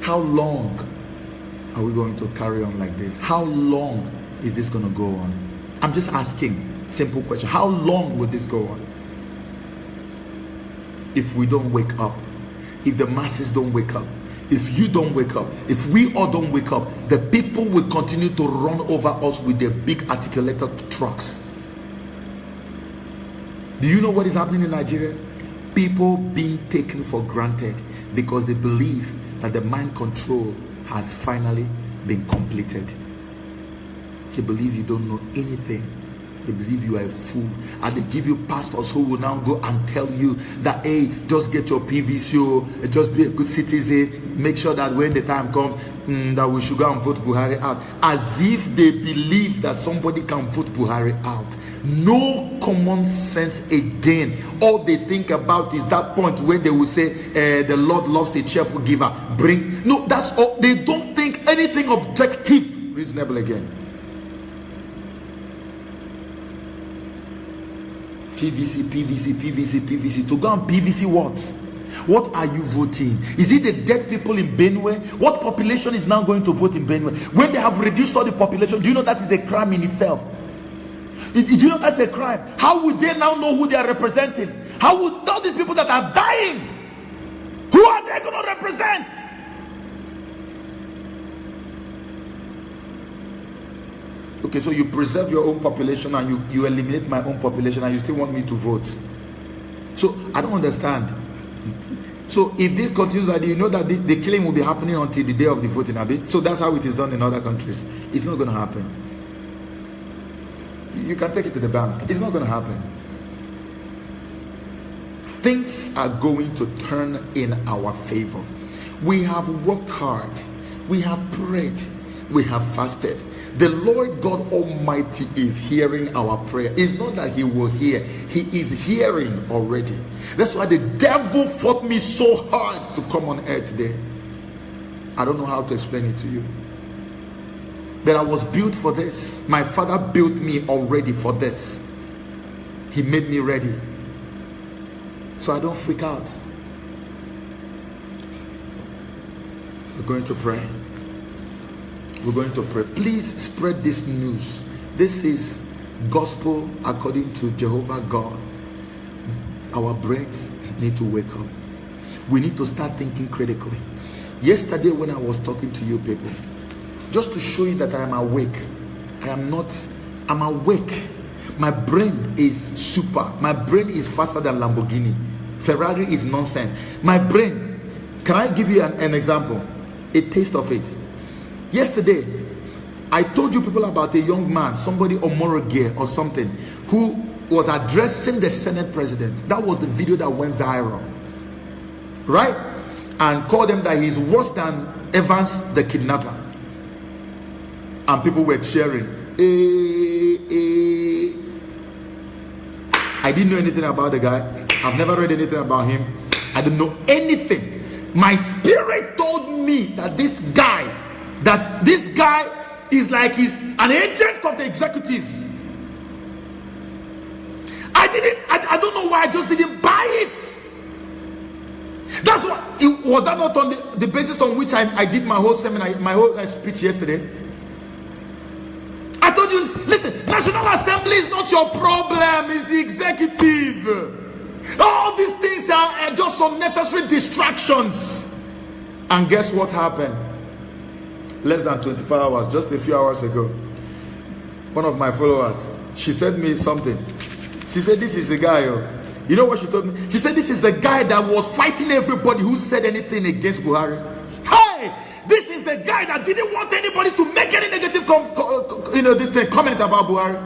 How long are we going to carry on like this? How long is this going to go on? I'm just asking simple question. How long will this go on? If we don't wake up, if the masses don't wake up, if you don't wake up, if we all don't wake up, the people will continue to run over us with their big articulated trucks. Do you know what is happening in Nigeria? People being taken for granted because they believe that the mind control has finally been completed. They believe you don't know anything. They believe you are a fool. And they give you pastors who will now go and tell you that, hey, just get your P V C, oh, just be a good citizen, make sure that when the time comes, mm, that we should go and vote Buhari out. As if they believe that somebody can vote Buhari out. No common sense again. All they think about is that point where they will say, eh, the Lord loves a cheerful giver. Bring, no, that's all. They don't think anything objective, reasonable again. P V C, P V C, P V C, P V C. To go and P V C what? What are you voting? Is it the dead people in Benue? What population is now going to vote in Benue? When they have reduced all the population, do you know that is a crime in itself? Do you know that's a crime? How would they now know who they are representing? How would all these people that are dying, who are they going to represent? Okay, so you preserve your own population and you, you eliminate my own population and you still want me to vote. So I don't understand. So if this continues, that you know that the, the killing will be happening until the day of the voting, abi? So that's how it is done in other countries. It's not going to happen. You can take it to the bank. It's not going to happen. Things are going to turn in our favor. We have worked hard. We have prayed. We have fasted. The Lord God Almighty is hearing our prayer. It's not that He will hear, He is hearing already. That's why the devil fought me so hard to come on air today. I don't know how to explain it to you. But I was built for this. My father built me already for this. He made me ready. So I don't freak out. We're going to pray. We're going to pray. Please spread this news. This is gospel according to Jehovah God. Our brains need to wake up. We need to start thinking critically. Yesterday, when I was talking to you people, just to show you that I am awake, I am not, I'm awake. My brain is super. My brain is faster than Lamborghini. Ferrari is nonsense. My brain, can I give you an, an example? A taste of it. Yesterday, I told you people about a young man, somebody Omoroge or something, who was addressing the Senate president. That was the video that went viral, right? And called them that he's worse than Evans the kidnapper. And people were cheering. Eh, eh. I didn't know anything about the guy. I've never read anything about him. I didn't know anything. My spirit told me that this guy, that this guy is like he's an agent of the executive. I didn't, I, I don't know why I just didn't buy it. That's what, it, was that not on the, the basis on which I, I did my whole seminar, my whole uh, speech yesterday? I told you, listen, National Assembly is not your problem, it's the executive. All these things are uh, just unnecessary distractions. And guess what happened? Less than twenty-four hours, just a few hours ago, One of my followers, she sent me something. She said, "This is the guy." Oh. You know what she told me? She said, "This is the guy that was fighting everybody who said anything against Buhari." Hey, this is the guy that didn't want anybody to make any negative com- co- co- you know this thing comment about Buhari.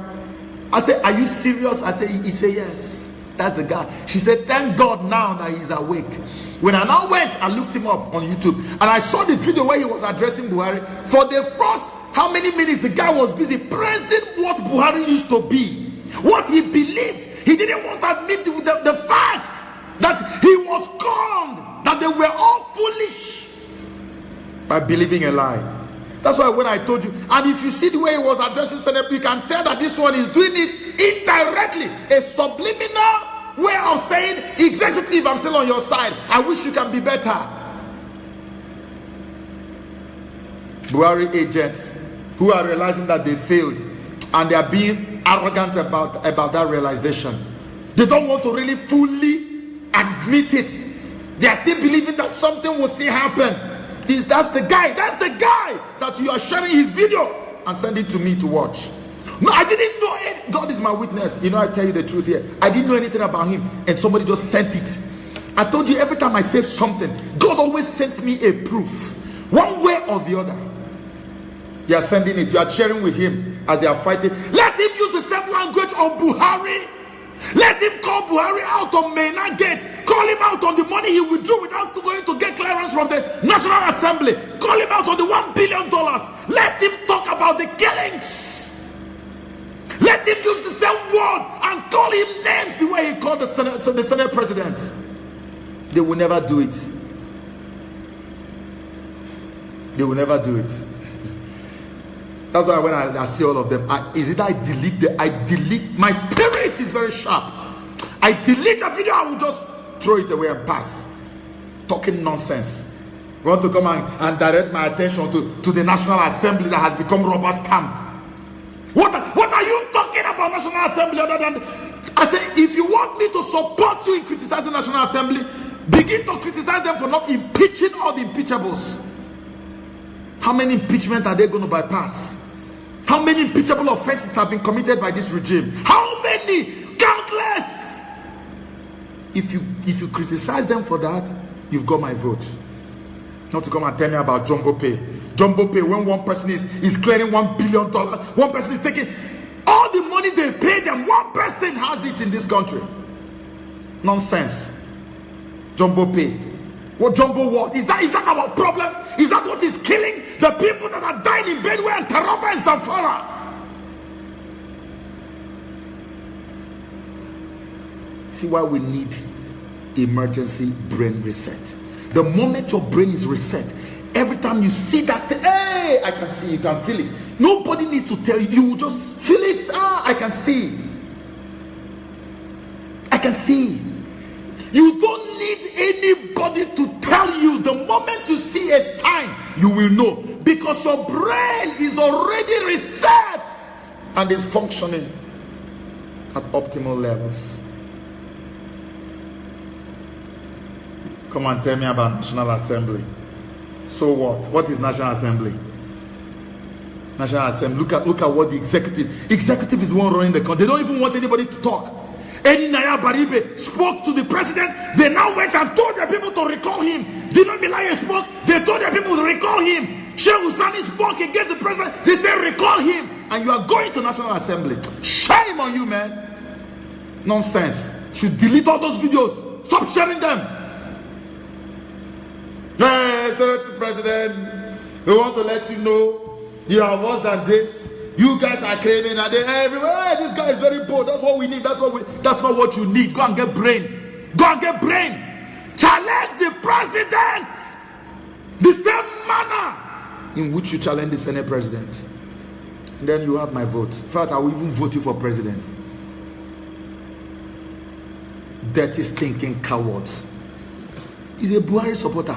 I said, "Are you serious?" I said, he said, "Yes." That's the guy. She said, "Thank God now that he's awake." When I now went, I looked him up on YouTube and I saw the video where he was addressing Buhari. For the first how many minutes, the guy was busy praising what Buhari used to be, what he believed. He didn't want to admit the, the, the fact that he was conned, that they were all foolish by believing a lie. That's why when I told you, and if you see the way he was addressing Senate, you can tell that this one is doing it indirectly, a subliminal way of saying, "Executive, I'm still on your side. I wish you can be better." Buhari agents who are realizing that they failed and they are being arrogant about, about that realization. They don't want to really fully admit it. They are still believing that something will still happen. This, that's the guy, that's the guy that you are sharing his video and sending to me to watch. No, I didn't know it. God is my witness. You know, I tell you the truth here. I didn't know anything about him. And somebody just sent it. I told you, every time I say something, God always sends me a proof, one way or the other. You are sending it. You are sharing with him as they are fighting. Let him use the same language on Buhari. Let him call Buhari out on Maina Gate. Call him out on the money he withdrew without going to get clearance from the National Assembly. Call him out on the one billion dollars. Let him talk about the killings. Let him use the same word and call him names the way he called the Senate, the Senate president. They will never do it. They will never do it. That's why when I, I see all of them, I, is it I delete the, I delete, my spirit is very sharp. I delete the video, I will just throw it away and pass. Talking nonsense. You want to come and, and direct my attention to, to the National Assembly that has become rubber stamp. What, what are you talking about, National Assembly, other than, I say, if you want me to support you in criticizing National Assembly, begin to criticize them for not impeaching all the impeachables. How many impeachment are they going to bypass? How many impeachable offenses have been committed by this regime? How many? Countless. If you, if you criticize them for that, you've got my vote. Not to come and tell me about Jumbo Pay. Jumbo Pay, when one person is, is clearing one billion dollars, one person is taking all the money they pay them, one person has it in this country. Nonsense. Jumbo Pay. What Jumbo what? Is that, is that our problem? Is that what is killing the people that are dying in Benue and Taraba and Zamfara? See why we need emergency brain reset. The moment your brain is reset, every time you see that thing, hey, I can see, you can feel it. Nobody needs to tell you, you will just feel it. Ah, I can see. I can see. You don't need anybody to tell you. The moment you see a sign, you will know, because your brain is already reset and is functioning at optimal levels. Come and tell me about National Assembly. So what? What is National Assembly? National Assembly. Look at, look at what the executive, executive is the one running the country. They don't even want anybody to talk. Enyinnaya Abaribe spoke to the president. They now went and told their people to recall him. Dino Melaye spoke. They told their people to recall him. Shehu Sani spoke against the president. They said, "Recall him." And you are going to National Assembly. Shame on you, man. Nonsense. Should delete all those videos. Stop sharing them. Hey, Senate President, we want to let you know you are worse than this. You guys are claiming that they everywhere. "Hey, this guy is very bold. That's what we need. That's what we. That's not what you need. Go and get brain. Go and get brain. Challenge the president the same manner in which you challenge the Senate President. Then you have my vote. In fact, I will even vote you for president." Dirty, stinking coward. He's a Buhari supporter.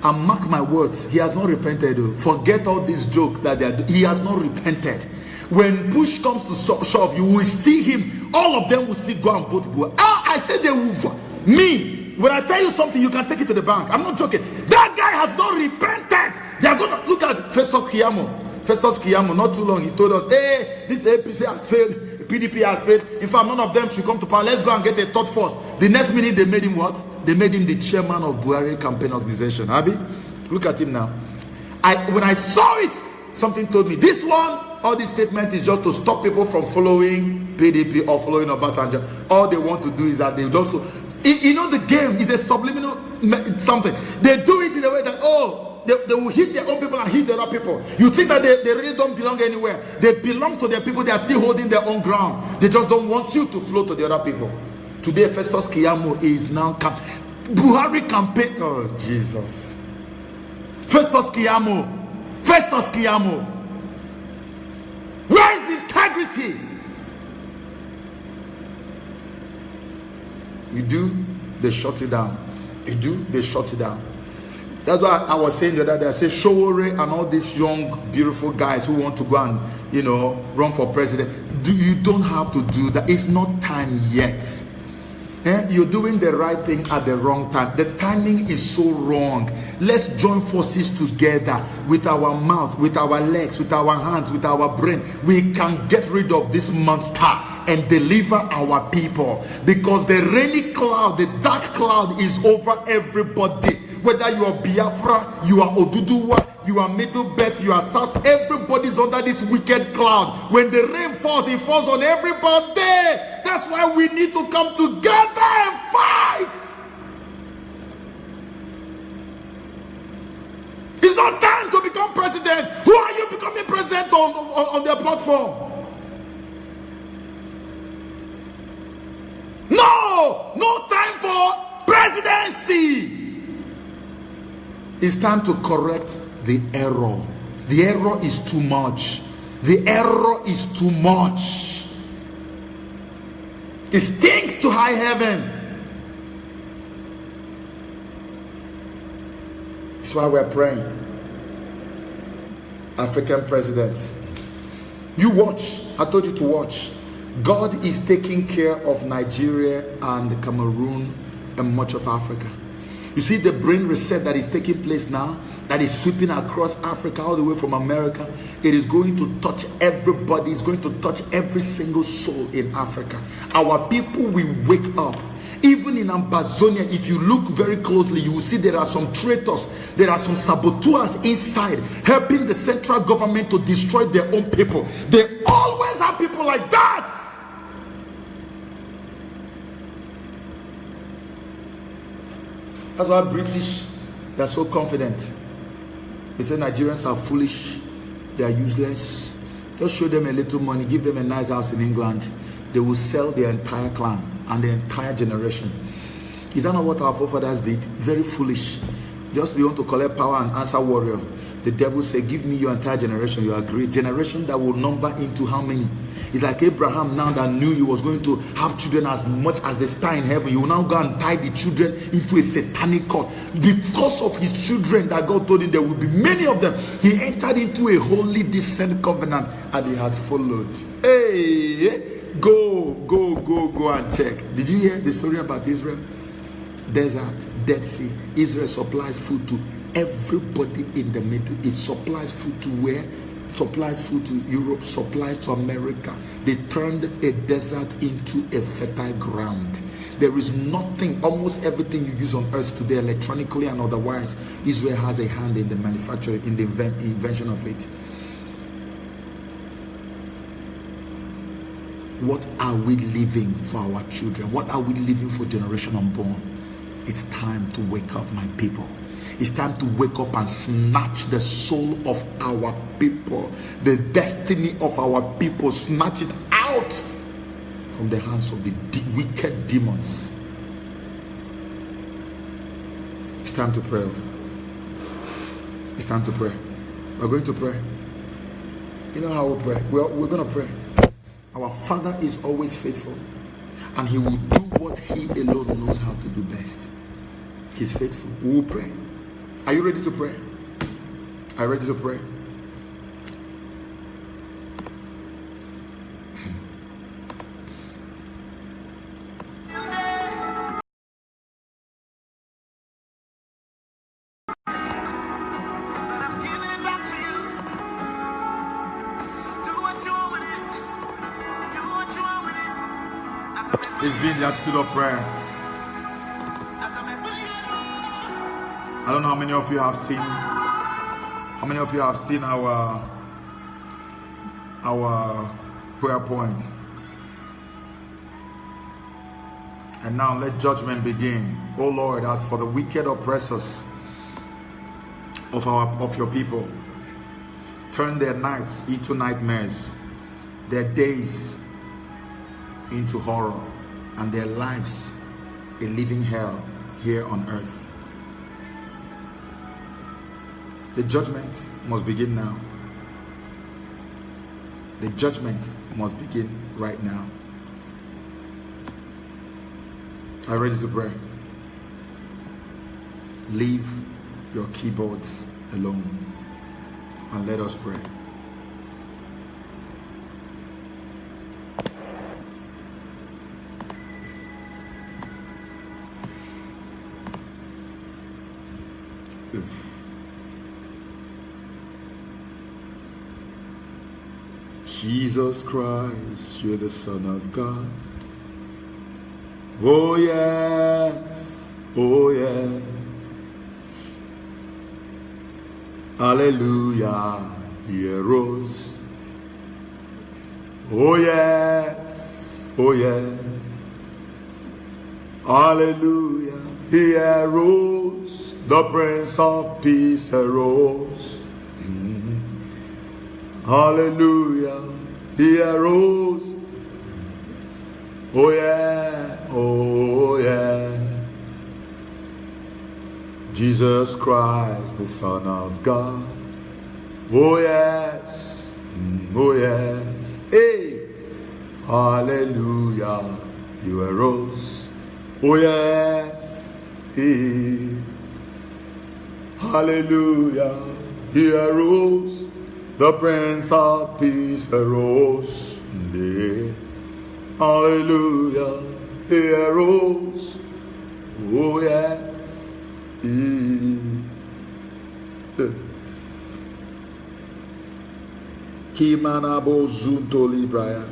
And mark my words, he has not repented. Oh. Forget all this joke that they are doing. He has not repented. When push comes to so- shove, you will see him. All of them will still go and vote Buhari. Ah, I said they will vote. Me, when I tell you something, you can take it to the bank. I'm not joking. That guy has not repented. They are going to look at Festus Keyamo. Festus Keyamo, not too long, he told us, "Hey, this A P C has failed, P D P has failed. In fact, none of them should come to power. Let's go and get a third force." The next minute, they made him what? They made him the chairman of Buhari campaign organization. Abi, look at him now. I, when I saw it, something told me, this one, all this statement is just to stop people from following P D P or following Obasanjo. All they want to do is that they just, you, you know, the game is a subliminal me-, something. They do it in a way that, oh, they, they will hit their own people and hit the other people. You think that they, they really don't belong anywhere. They belong to their people. They are still holding their own ground. They just don't want you to flow to the other people. Today, Festus Keyamo is now cam-, Buhari campaign. Oh, Jesus. Festus Keyamo. Festus Keyamo. Where is integrity? You do, they shut you down. You do, they shut you down. That's why I was saying the other day, I say Sowore and all these young, beautiful guys who want to go and, you know, run for president, do, you don't have to do that. It's not time yet. Eh? You're doing the right thing at the wrong time. The timing is so wrong. Let's join forces together with our mouth, with our legs, with our hands, with our brain. We can get rid of this monster and deliver our people, because the rainy cloud, the dark cloud is over everybody. Whether you are Biafra, you are Oduduwa, you are Middle Belt, you are South, everybody's under this wicked cloud. When the rain falls, it falls on everybody. That's why we need to come together and fight. It's not time to become president. Who are you becoming president on, on, on their platform? No, no time for presidency. It's time to correct the error. The error is too much. The error is too much. It stinks to high heaven. That's why we're praying. African presidents, you watch. I told you to watch. God is taking care of Nigeria and Cameroon and much of Africa. You see the brain reset that is taking place now, that is sweeping across Africa, all the way from America. It is going to touch everybody. It's going to touch every single soul in Africa. Our people will wake up. Even in Ambazonia, if you look very closely, you will see there are some traitors, there are some saboteurs inside helping the central government to destroy their own people. They always have people like that. That's why British, they are so confident. They say Nigerians are foolish, they are useless. Just show them a little money, give them a nice house in England. They will sell their entire clan and their entire generation. Is that not what our forefathers did? Very foolish. Just we want to collect power and answer warrior. The devil said, "Give me your entire generation. You agree?" Generation that will number into how many? It's like Abraham now that knew he was going to have children as much as the star in heaven. You will now go and tie the children into a satanic cord. Because of his children that God told him there will be many of them, he entered into a holy descent covenant and he has followed. Hey, go, go, go, go and check. Did you hear the story about Israel? Desert, Dead Sea. Israel supplies food to everybody in the Middle East. Supplies food to where? Supplies food to Europe, supplies to America. They turned a desert into a fertile ground. There is nothing, almost everything you use on earth today, electronically and otherwise, Israel has a hand in the manufacture, in the inven-, invention of it. What are we leaving for our children? What are we leaving for generation unborn? It's time to wake up, my people. It's time to wake up and snatch the soul of our people, the destiny of our people, snatch it out from the hands of the de-, wicked demons. It's time to pray. It's time to pray. We're going to pray. You know how we pray. We're, we're going to pray. Our Father is always faithful, and He will do what He alone knows how to do best. He's faithful. We will pray. Are you ready to pray? Are you ready to pray? It's been the attitude of prayer. I don't know how many of you have seen, how many of you have seen our our prayer point. And now let judgment begin. O Lord, as for the wicked oppressors of our of your people, turn their nights into nightmares, their days into horror, and their lives a living hell here on earth. The judgment must begin now. The judgment must begin right now. Are you ready to pray? Leave your keyboards alone and let us pray. Jesus Christ, you're the Son of God. Oh yes, oh yeah. Hallelujah, he arose. Oh yes, oh yes. Hallelujah, he arose. The Prince of Peace arose. Hallelujah, he arose. Oh yeah, oh yeah. Jesus Christ, the Son of God. Oh yes, mm, oh yes. Hey, hallelujah, you arose. Oh yes, hey. Hallelujah, he arose. The Prince of Peace arose. Yeah. Hallelujah, he arose. Oh yes, he. Kimanabo zunto libraya.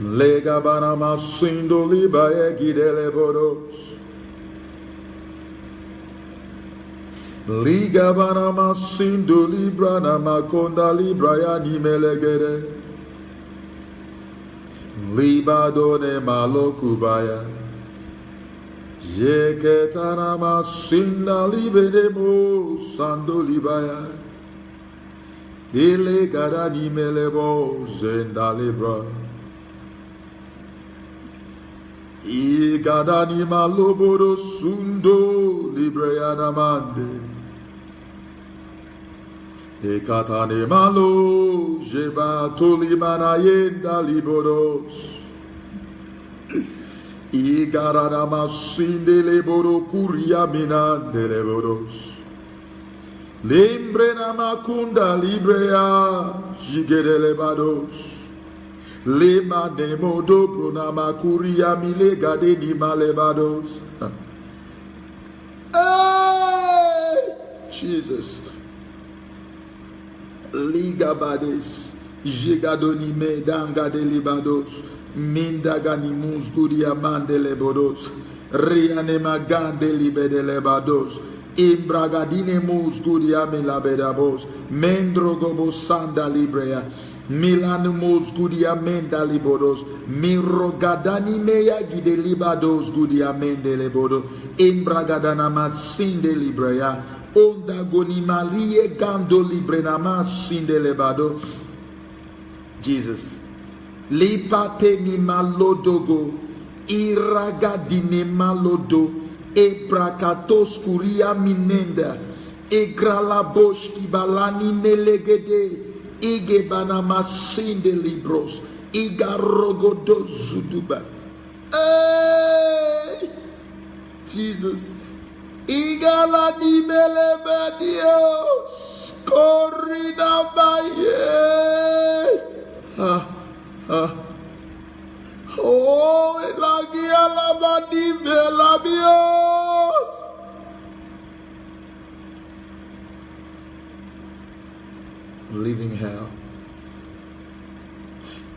Lega banama sindo libraya gidele bodos. Liga banama sindo libra na makonda libraya nimelegede. Libadone malokubaya. Jeketana masinda libedemo sando libaya. Ile gada ni melebo zenda libra. Igada ni maloboro sundo libre anamande. Ekatane malo jeba tolimana yenda liboros. Igarana masinde leboro kuria minande leboros. Limbre na makunda librea jigede lebados. Lima nemo dobro na makuria milegade ni malebados. Hey, Jesus. Ligabades, jigadoni me danga de libados, mindagani musgudia mande lebodos, riane magande libede lebados, imbragadine musgudia milabedabos, mendrogobo sanda librea, milanu musgudia menda libodos, mirogadani meya gide libados gudia mende lebodo, imbragadana masinde librea, Onda goni malie gando libre na masinde lebado. Jesus. Lipate mi malodogo. Iraga dine malodo. Ebrakatos kuria minenda. Egralaboshki balani nelegede. Ige bana masinde libros. Iga rogodo zuduba. Hey! Jesus. Igala ni mele badios. Corrida bayes. Ha, ha. Oh, la guía la mani me labios. Living hell.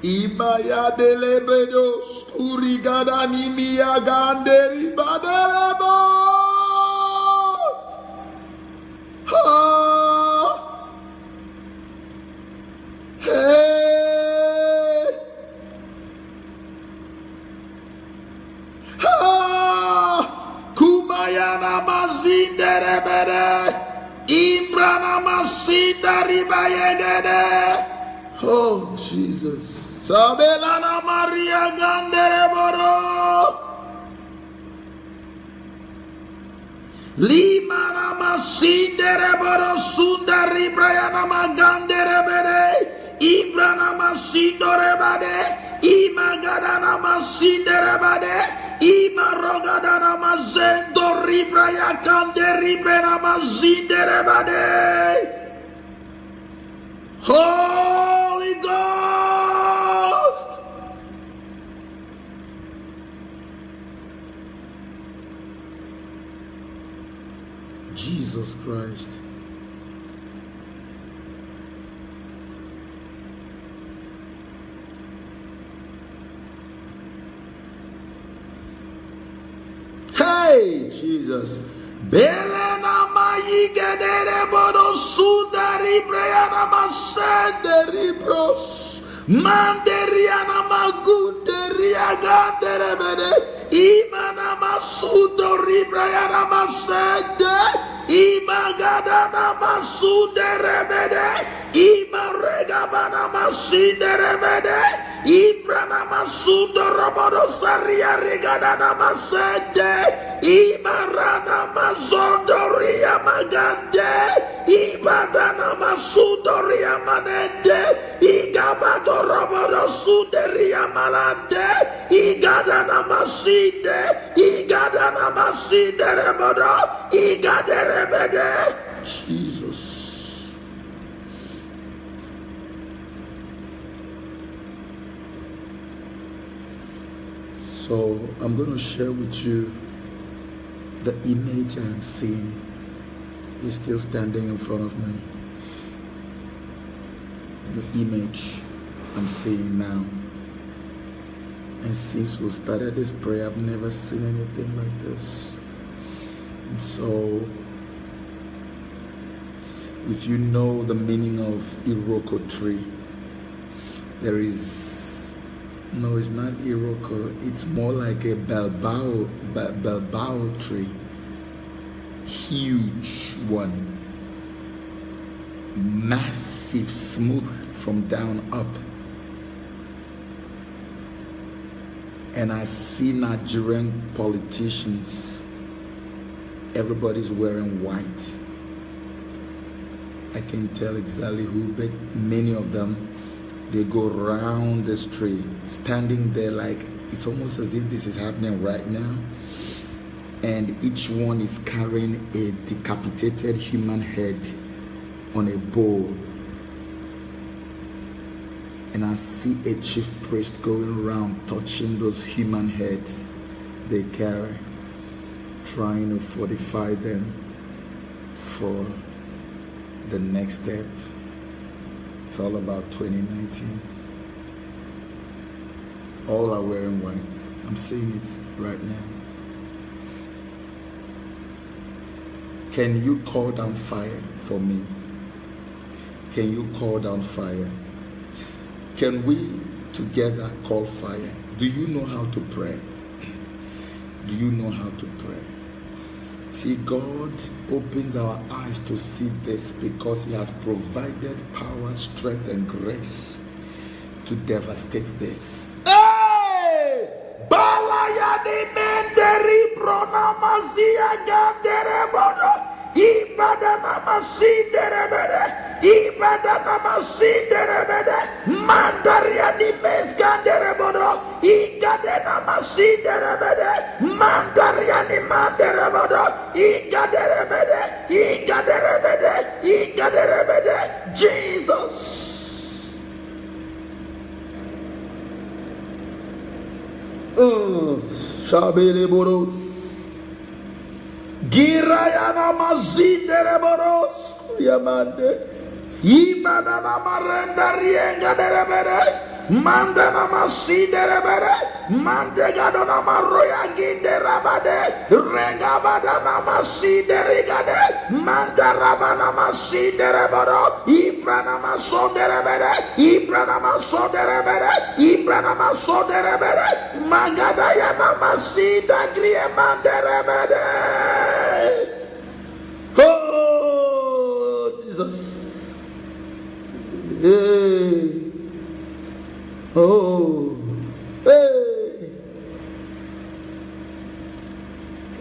Imaya delebedo skurigada nimia ganderi badelebo. Ha! Hey! Ha! Kumayana mazinderebere. Imbrana masinda ribayegede. Oh, Jesus. Sabelana Maria Gandereboro. Limana masindere boro sunda ribrayana magandere bere. Ibrana masindore bade. Imagadana masindere bade. Imarogadana mazendo ribraya kande ribrena mazindere bade. Holy Ghost. Jesus Christ. Hey, Jesus. Belena mayigedere bodo sundari breyana masenderi bros. Manderiana magunderia ganderebede. Imana masudo ribrayana masende. Imagadana masunderebede. Imaregabana masinderebede. Ibrana masundo robodo saria regadana masende. Imarana mazondo ria magande. Ibadana masundo ria manende. Igabado robodo sunde ria malande. Igadana masinde. Igadana masinde rebodo. Igaderebede. Jesus. So I'm going to share with you the image I am seeing is still standing in front of me. The image I'm seeing now. And since we started this prayer, I've never seen anything like this. And so, if you know the meaning of Iroko tree, there is, no, it's not Iroko. It's more like a Balbao, Ba- Balbao tree. Huge one. Massive, smooth from down up. And I see Nigerian politicians. Everybody's wearing white. I can tell exactly who, but many of them, they go round this tree, standing there like it's almost as if this is happening right now. And each one is carrying a decapitated human head on a bowl. And I see a chief priest going around touching those human heads they carry, trying to fortify them for the next step. It's all about twenty nineteen. All are wearing white. I'm seeing it right now. Can you call down fire for me? Can you call down fire? Can we together call fire? Do you know how to pray? Do you know how to pray? See, God opens our eyes to see this because He has provided power, strength, and grace to devastate this. Hey! Balayani menderi brona mazia gandere bodo. Ibadana masindere bede. Ibadana masindere bede. Mandariani meskandere bodo. Ikadena masindere bede. Mandariani mandere bodo. Ikadere bede. Ikadere bede. Ikadere bede. Jesus. Mm. Shabele boros. Girayana mazindere boros. Yamande. Imanana marenda rienga dereberes. Mandana masinderebere, mandegadona maroya ginderabade, regabadana masinderigade, mandarabana masindereboro, ibrana masonderebere, ibrana masonderebere, ibrana masonderebere, magadayana masinda griemanderebere. Oh, Jesus. Hey. Oh. Hey.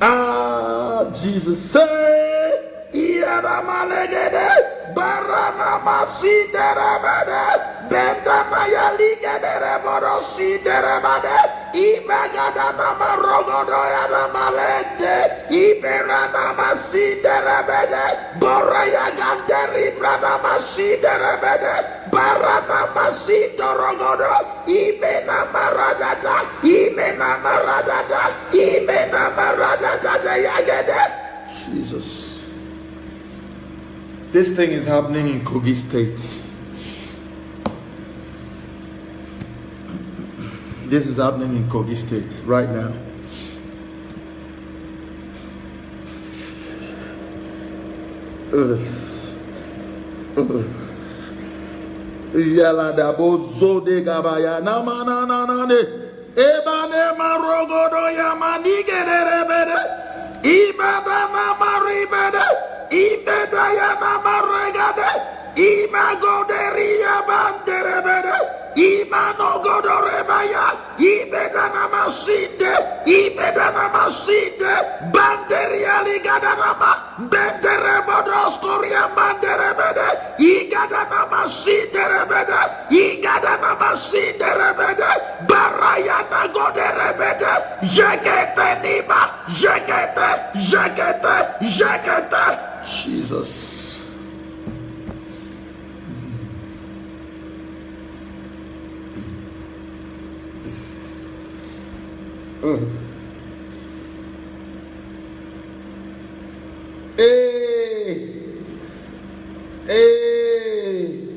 Ah, Jesus. Say, Iaramalegede, Barana Masinderebede, Bendana Yaligede Reboro Sinderebede, Ibagada Namarogodo Yanamalende, Iberana Masinderebede, Boraya Ganderi Brana Masinderebede, Barana Masindorogodo, Imena Maradada, Imena Maradada, Imena Maradada Yagede. Jesus. This thing is happening in Kogi State. This is happening in Kogi State right now. Yala da bozo de gabaya na mana na na ne. Ebane marogodo ya manigederebede. Ibadana maribede. Ibedayana maregade. Imagoderia banderebede. Imanogodorebaya. Ibedana masinde. Ibedana masinde. Banderia ligadanama. Benderebodoskoria manderebede. Igadana masinderebede. Igadana masinderebede. Barayana goderebede. Jekete niba. Jekete. Jekete. Jekete. Jesus. Hey. Hey.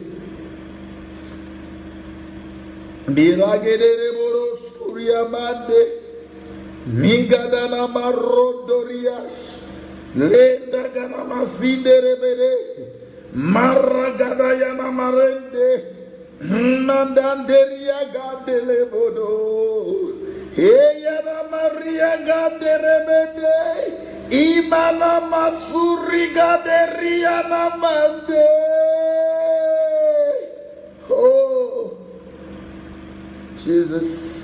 Biragedere boros kuriamande. Migadana marodorias. Lenda gana masinderebede. Maragada yana marende. Mandanderia gadele bodo. Eyana Maria gaderebede. Imana masuri gaderiana mande. Oh, Jesus.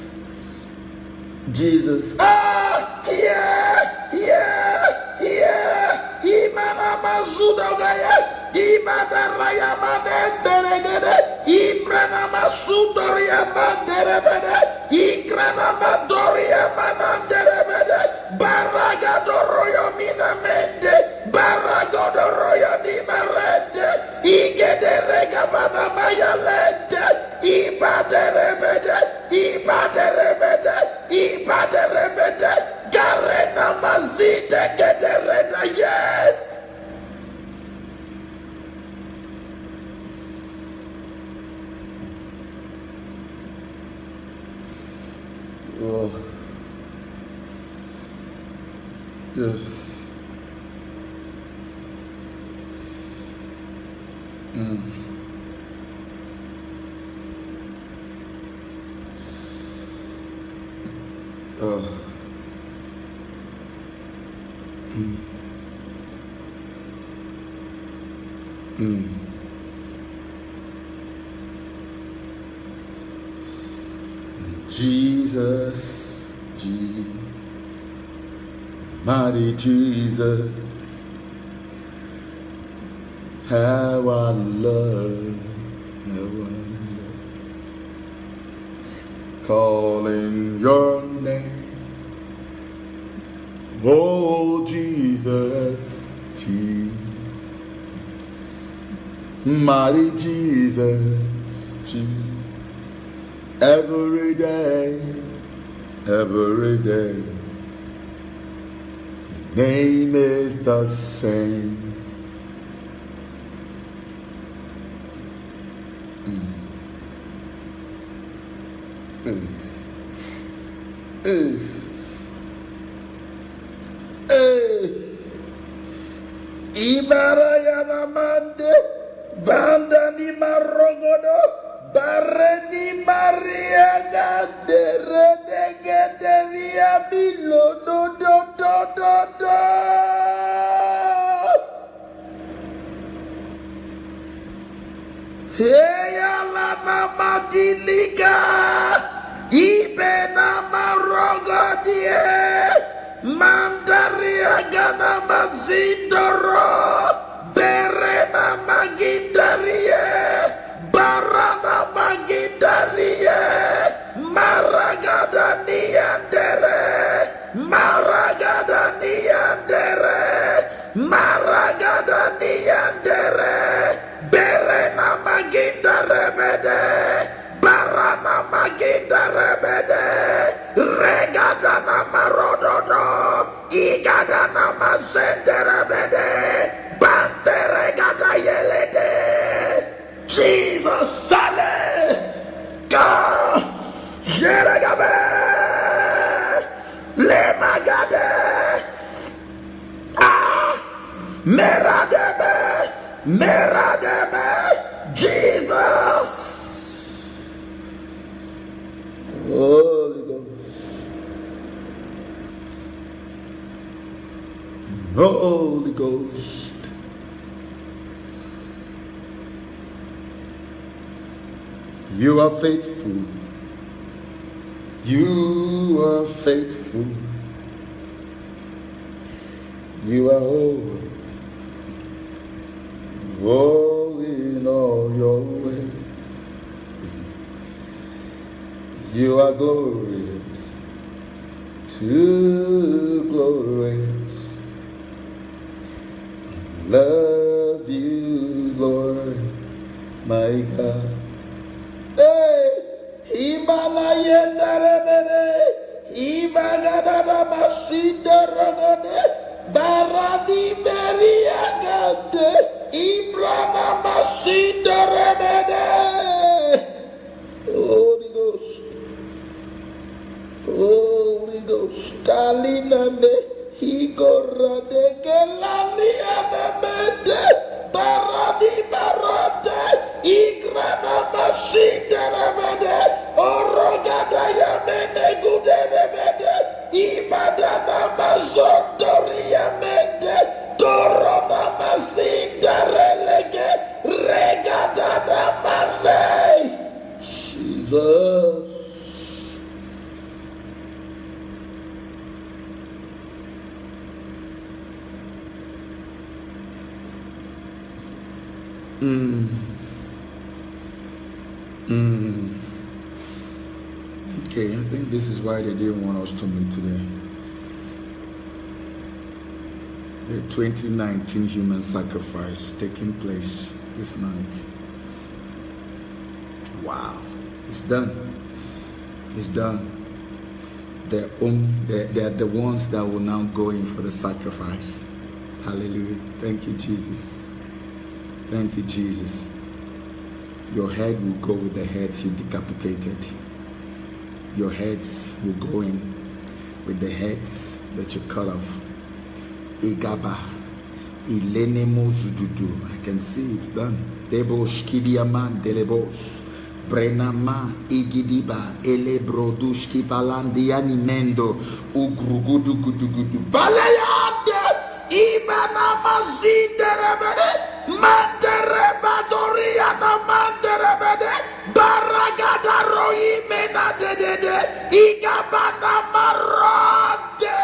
Jesus. Ah, yeah, yeah, yeah. Imana mazuda gaya. Ibada raya manenderegede. Ibrana masudoria manderebede. Ikrana madoria mananderebede. Baragadoroyo minamende. Baragodoroyo nimarende. Igederegabana mayalende. Ibaderebede. Ibaderebede. Ibaderebede. Garena mazite kedereda. Yes. Oh. Yeah. Mm. Oh. Mm. Mm. Jesus, Jesus, mighty Jesus, how I love, how I love calling your name. Oh, Jesus, Jesus, mighty Jesus, Jesus. Every day, every day, your name is the same. Mm. Hey. Ibaraya na mande, banda ni marogodo, bareni maria gandere degederia milo do do do do do. Eyala na madiliga, ibe na marogodie, mandaria gana mazindoro, bere na magindarie, barana magindarie, maragada niandere, maragada niandere, maragada niandere, berena maginda rebede, barana maginda rebede, regada na marododo, igada na mazende rebede, bante regada yelede. Jesus, sale, ga, jeregabe, lemagade, ah, meradebe, meradebe, Jesus. Holy Ghost. Holy Ghost. You are faithful. You are faithful. You are holy. Holy in all your ways. You are glorious. Too glorious. Love you, Lord, my God. Hey, Himala yendarebere, Himagadada masinda rogode, Baradi beriagade, Ibrana masinda rebede. Holy Ghost. Holy Ghost. Kalina me higora de kelali anamete. Baradi barate. Igrana masinde remede. Orogada yamene gude remede. Ibadana mazontori yamende. Torona masinda relege. Regada na male. Jesus. Mm. Mm. Okay, I think this is why they didn't want us to meet today. The twenty nineteen human sacrifice taking place this night. Wow. It's done. It's done. Their own, they're, they're the ones that will now go in for the sacrifice. Hallelujah. Thank you, Jesus. Thank you, Jesus. Your head will go with the heads you decapitated. Your heads will go in with the heads that you cut off. Igaba. Ilenemo zududu. I can see it's done. Debo shkidiaman delebos. Brenama igidiba elebrodushki balandiani mendo ugrugudu gudugudu. Balayande ibanama zinderebede manderebadoriana manderebede baragada roimena dedede igabana marande.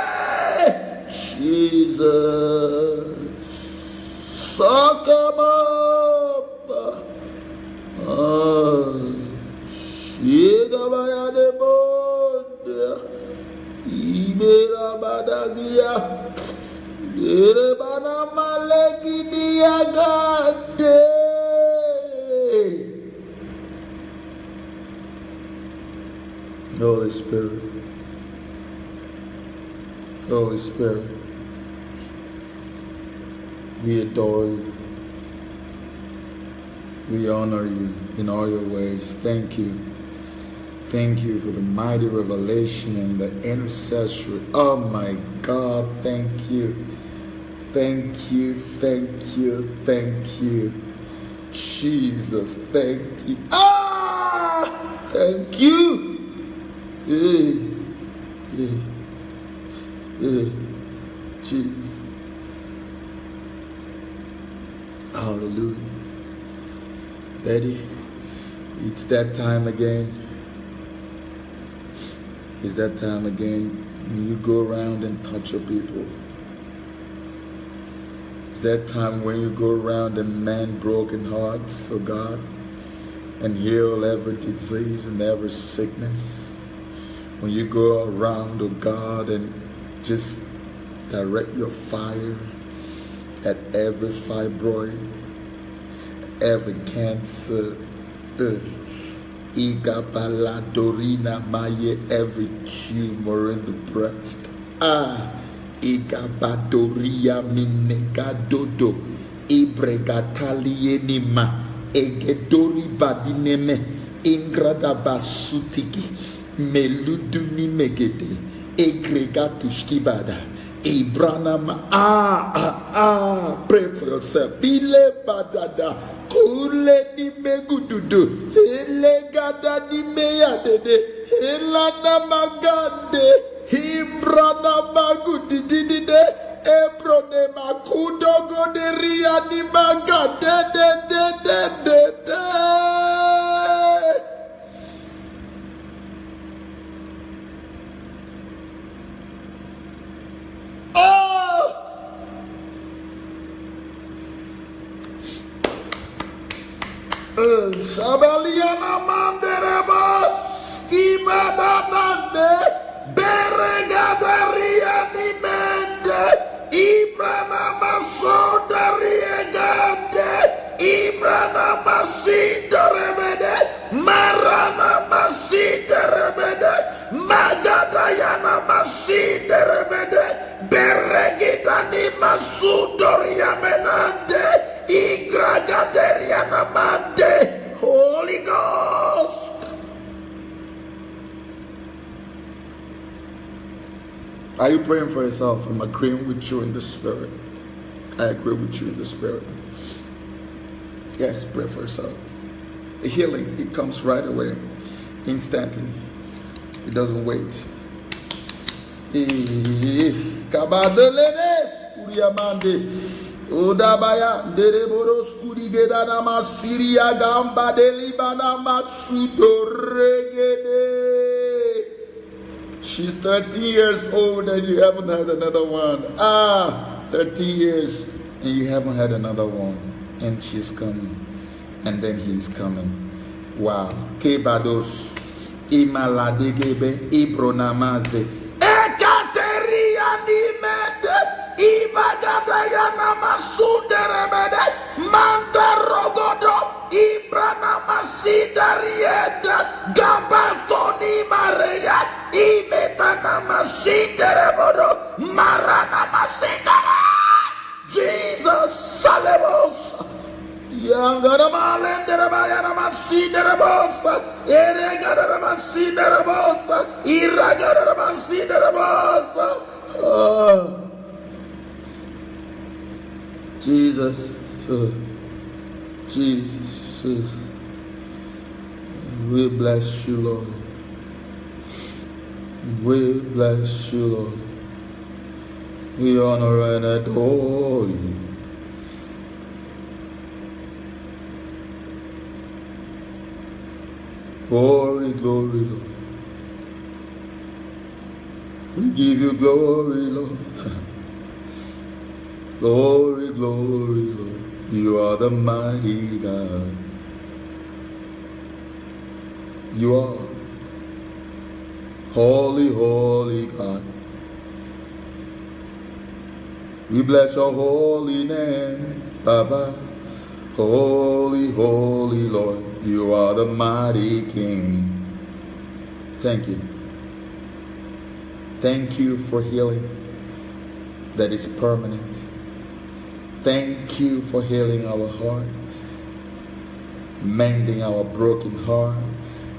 Jesus. Sakamamba. Ah. Shigabaya de bonde. Ibera badagia. Erebana maleki diagade. Holy Spirit. Holy Spirit. We adore you. We honor you in all your ways. Thank you. Thank you for the mighty revelation and the intercessory. Oh my God, thank you. Thank you, thank you, thank you. Jesus, thank you. Ah, thank you. Hey, hey, hey. Jesus. Hallelujah. Daddy, it's that time again. It's that time again when you go around and touch your people. It's that time when you go around and mend broken hearts, oh God, and heal every disease and every sickness. When you go around, oh God, and just direct your fire at every fibroid, every cancer, uh, igabaladorina maye, every tumor in the breast. Ah, igabadoria minegadodo, ibregatalienima, egedori badineme, ingradabasutiki, meluduni megede, egregatushkibada, ibranama. Ah, ah, ah, pray for yourself. Ile badada, kule ni megududu, ele gada ni meyadede, elana magande, imbrana magudidide, ebrone makudogo de riani magade de de de de. Oh! Shabaliana manderebos, kibadanande, beregadariani mende, ibranama sodariegande, ibranama sindorebede, maranama sinderebede, magadayana masinderebede, beregitani masudoriamenande, igragaterianamande. Holy Ghost. Are you praying for yourself? I'm agreeing with you in the spirit. I agree with you in the spirit. Yes, pray for yourself. The healing, it comes right away, instantly. It doesn't wait. Eh, kabadelenes, kuriamande. Odabaya, ndereboros, kurigedanama, siriagamba, delibanama, sudoregede. She's thirteen years old and you haven't had another one. Ah, thirteen years and you haven't had another one. And she's coming. And then he's coming. Wow. Kebados. Imaladegebe. Ibronamaze. Ekateria nimete. Ibagadayana masuderebede. Manta rogodo. Ibranama sidarieta. Gabatoni mareya. Imetanama siderebodo. Maranama sidere. Jesus, salemos. Yangarama lenderama yanama siderebosa. Eregarama siderebosa. Iragarama siderebosa. Ah. Jesus, uh, Jesus, Jesus. We bless you, Lord. We bless you, Lord. We honor and adore you. Glory, glory, Lord. We give you glory, Lord. Glory, glory, Lord. You are the mighty God. You are holy, holy God. We bless your holy name, Baba. Holy, holy Lord, you are the mighty King. Thank you. Thank you for healing that is permanent. Thank you for healing our hearts, mending our broken hearts,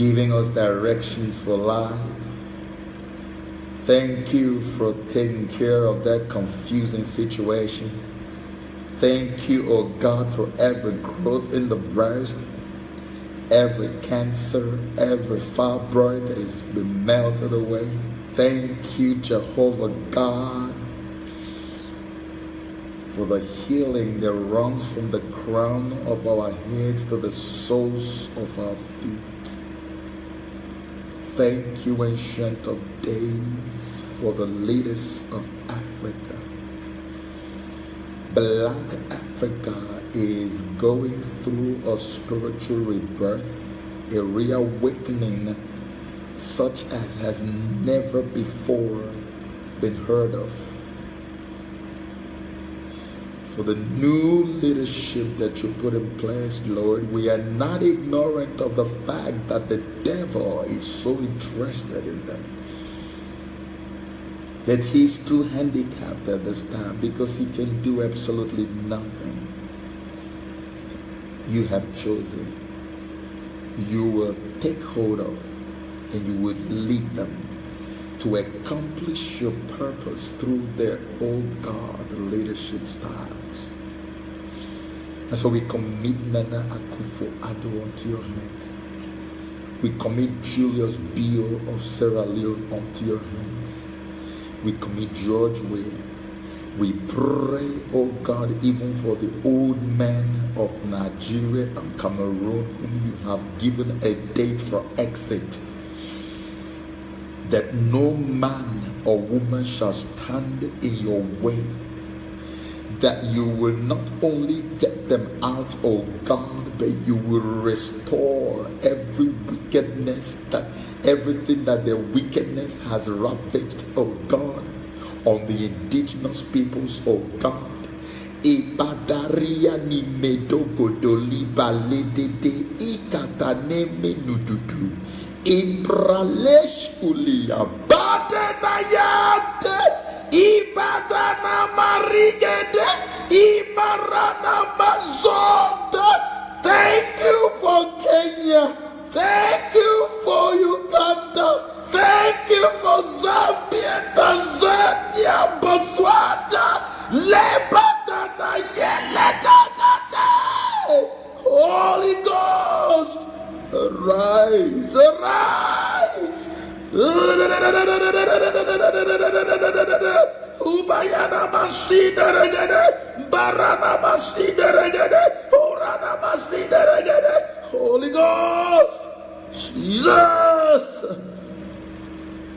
giving us directions for life. Thank you for taking care of that confusing situation. Thank you, oh God, for every growth in the breast, every cancer, every fibroid that has been melted away. Thank you, Jehovah God, for the healing that runs from the crown of our heads to the soles of our feet. Thank you, Ancient of Days, for the leaders of Africa. Black Africa is going through a spiritual rebirth, a reawakening such as has never before been heard of. For the new leadership that you put in place, Lord, we are not ignorant of the fact that the devil is so interested in them, that he's too handicapped at this time because he can do absolutely nothing. You have chosen, you will take hold of, and you will lead them to accomplish your purpose through their, oh God, leadership styles. And so we commit Nana Akufo-Addo onto your hands. We commit Julius Bio of Sierra Leone onto your hands. We commit George Weah. We pray, oh God, even for the old men of Nigeria and Cameroon whom you have given a date for exit, that no man or woman shall stand in your way, that you will not only get them out, oh God, but you will restore every wickedness, that everything that their wickedness has ravaged, oh God, on the indigenous peoples, oh God. Ibadaria ni medogodoli baledede ikatane menududu. Impraleshkulia badenayande. Ibadana marigede. Ibarana mazonda. Thank you for Kenya. Thank you for Uganda. Thank you for Zambia, Tanzania, Botswana, Lebanon, Yelegagade. Holy Ghost, arise, arise. Ubayana masida regede, barana masida regede, urana masida regede. Holy Ghost, Jesus,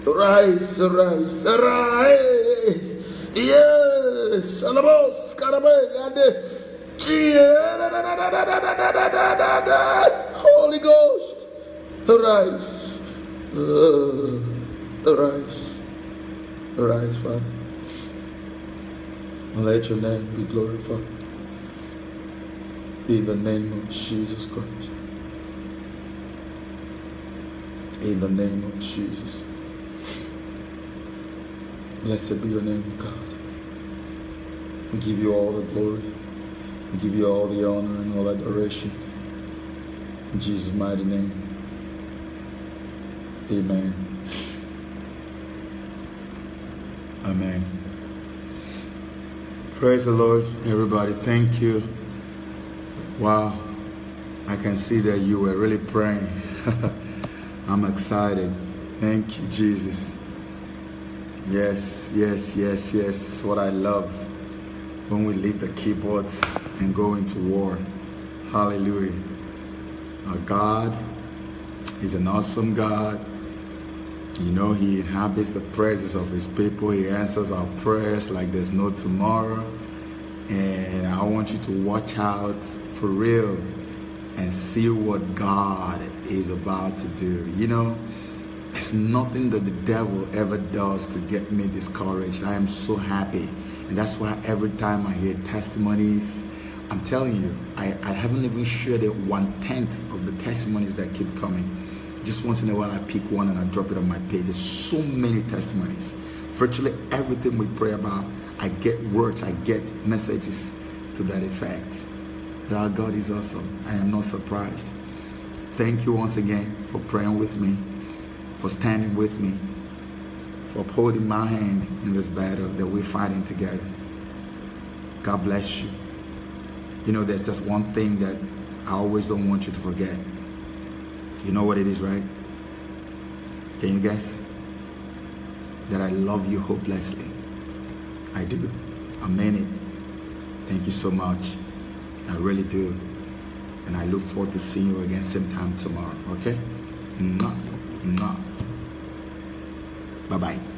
arise, arise, arise. Yes, alamos, karabagade. Holy Ghost, arise. Uh, arise. Arise, Father. And let your name be glorified. In the name of Jesus Christ. In the name of Jesus. Blessed be your name, God. We give you all the glory. We give you all the honor and all adoration. In Jesus' mighty name. Amen. Amen. Praise the Lord, everybody. Thank you. Wow. I can see that you were really praying. I'm excited. Thank you, Jesus. Yes, yes, yes, yes. What I love when we leave the keyboards and go into war. Hallelujah. Our God is an awesome God. You know, He inhabits the presence of His people. He answers our prayers like there's no tomorrow. And I want you to watch out for real and see what God is about to do. You know, there's nothing that the devil ever does to get me discouraged. I am so happy. And that's why every time I hear testimonies, I'm telling you, I, I haven't even shared it one tenth of the testimonies that keep coming. Just once in a while, I pick one and I drop it on my page. There's so many testimonies. Virtually everything we pray about, I get words, I get messages to that effect. That our God is awesome. I am not surprised. Thank you once again for praying with me, for standing with me, for upholding my hand in this battle that we're fighting together. God bless you. You know, there's just one thing that I always don't want you to forget. You know what it is, right? Can you guess? That I love you hopelessly. I do. I mean it. Thank you so much. I really do. And I look forward to seeing you again same time tomorrow, okay? Mwah. Mwah. Bye-bye.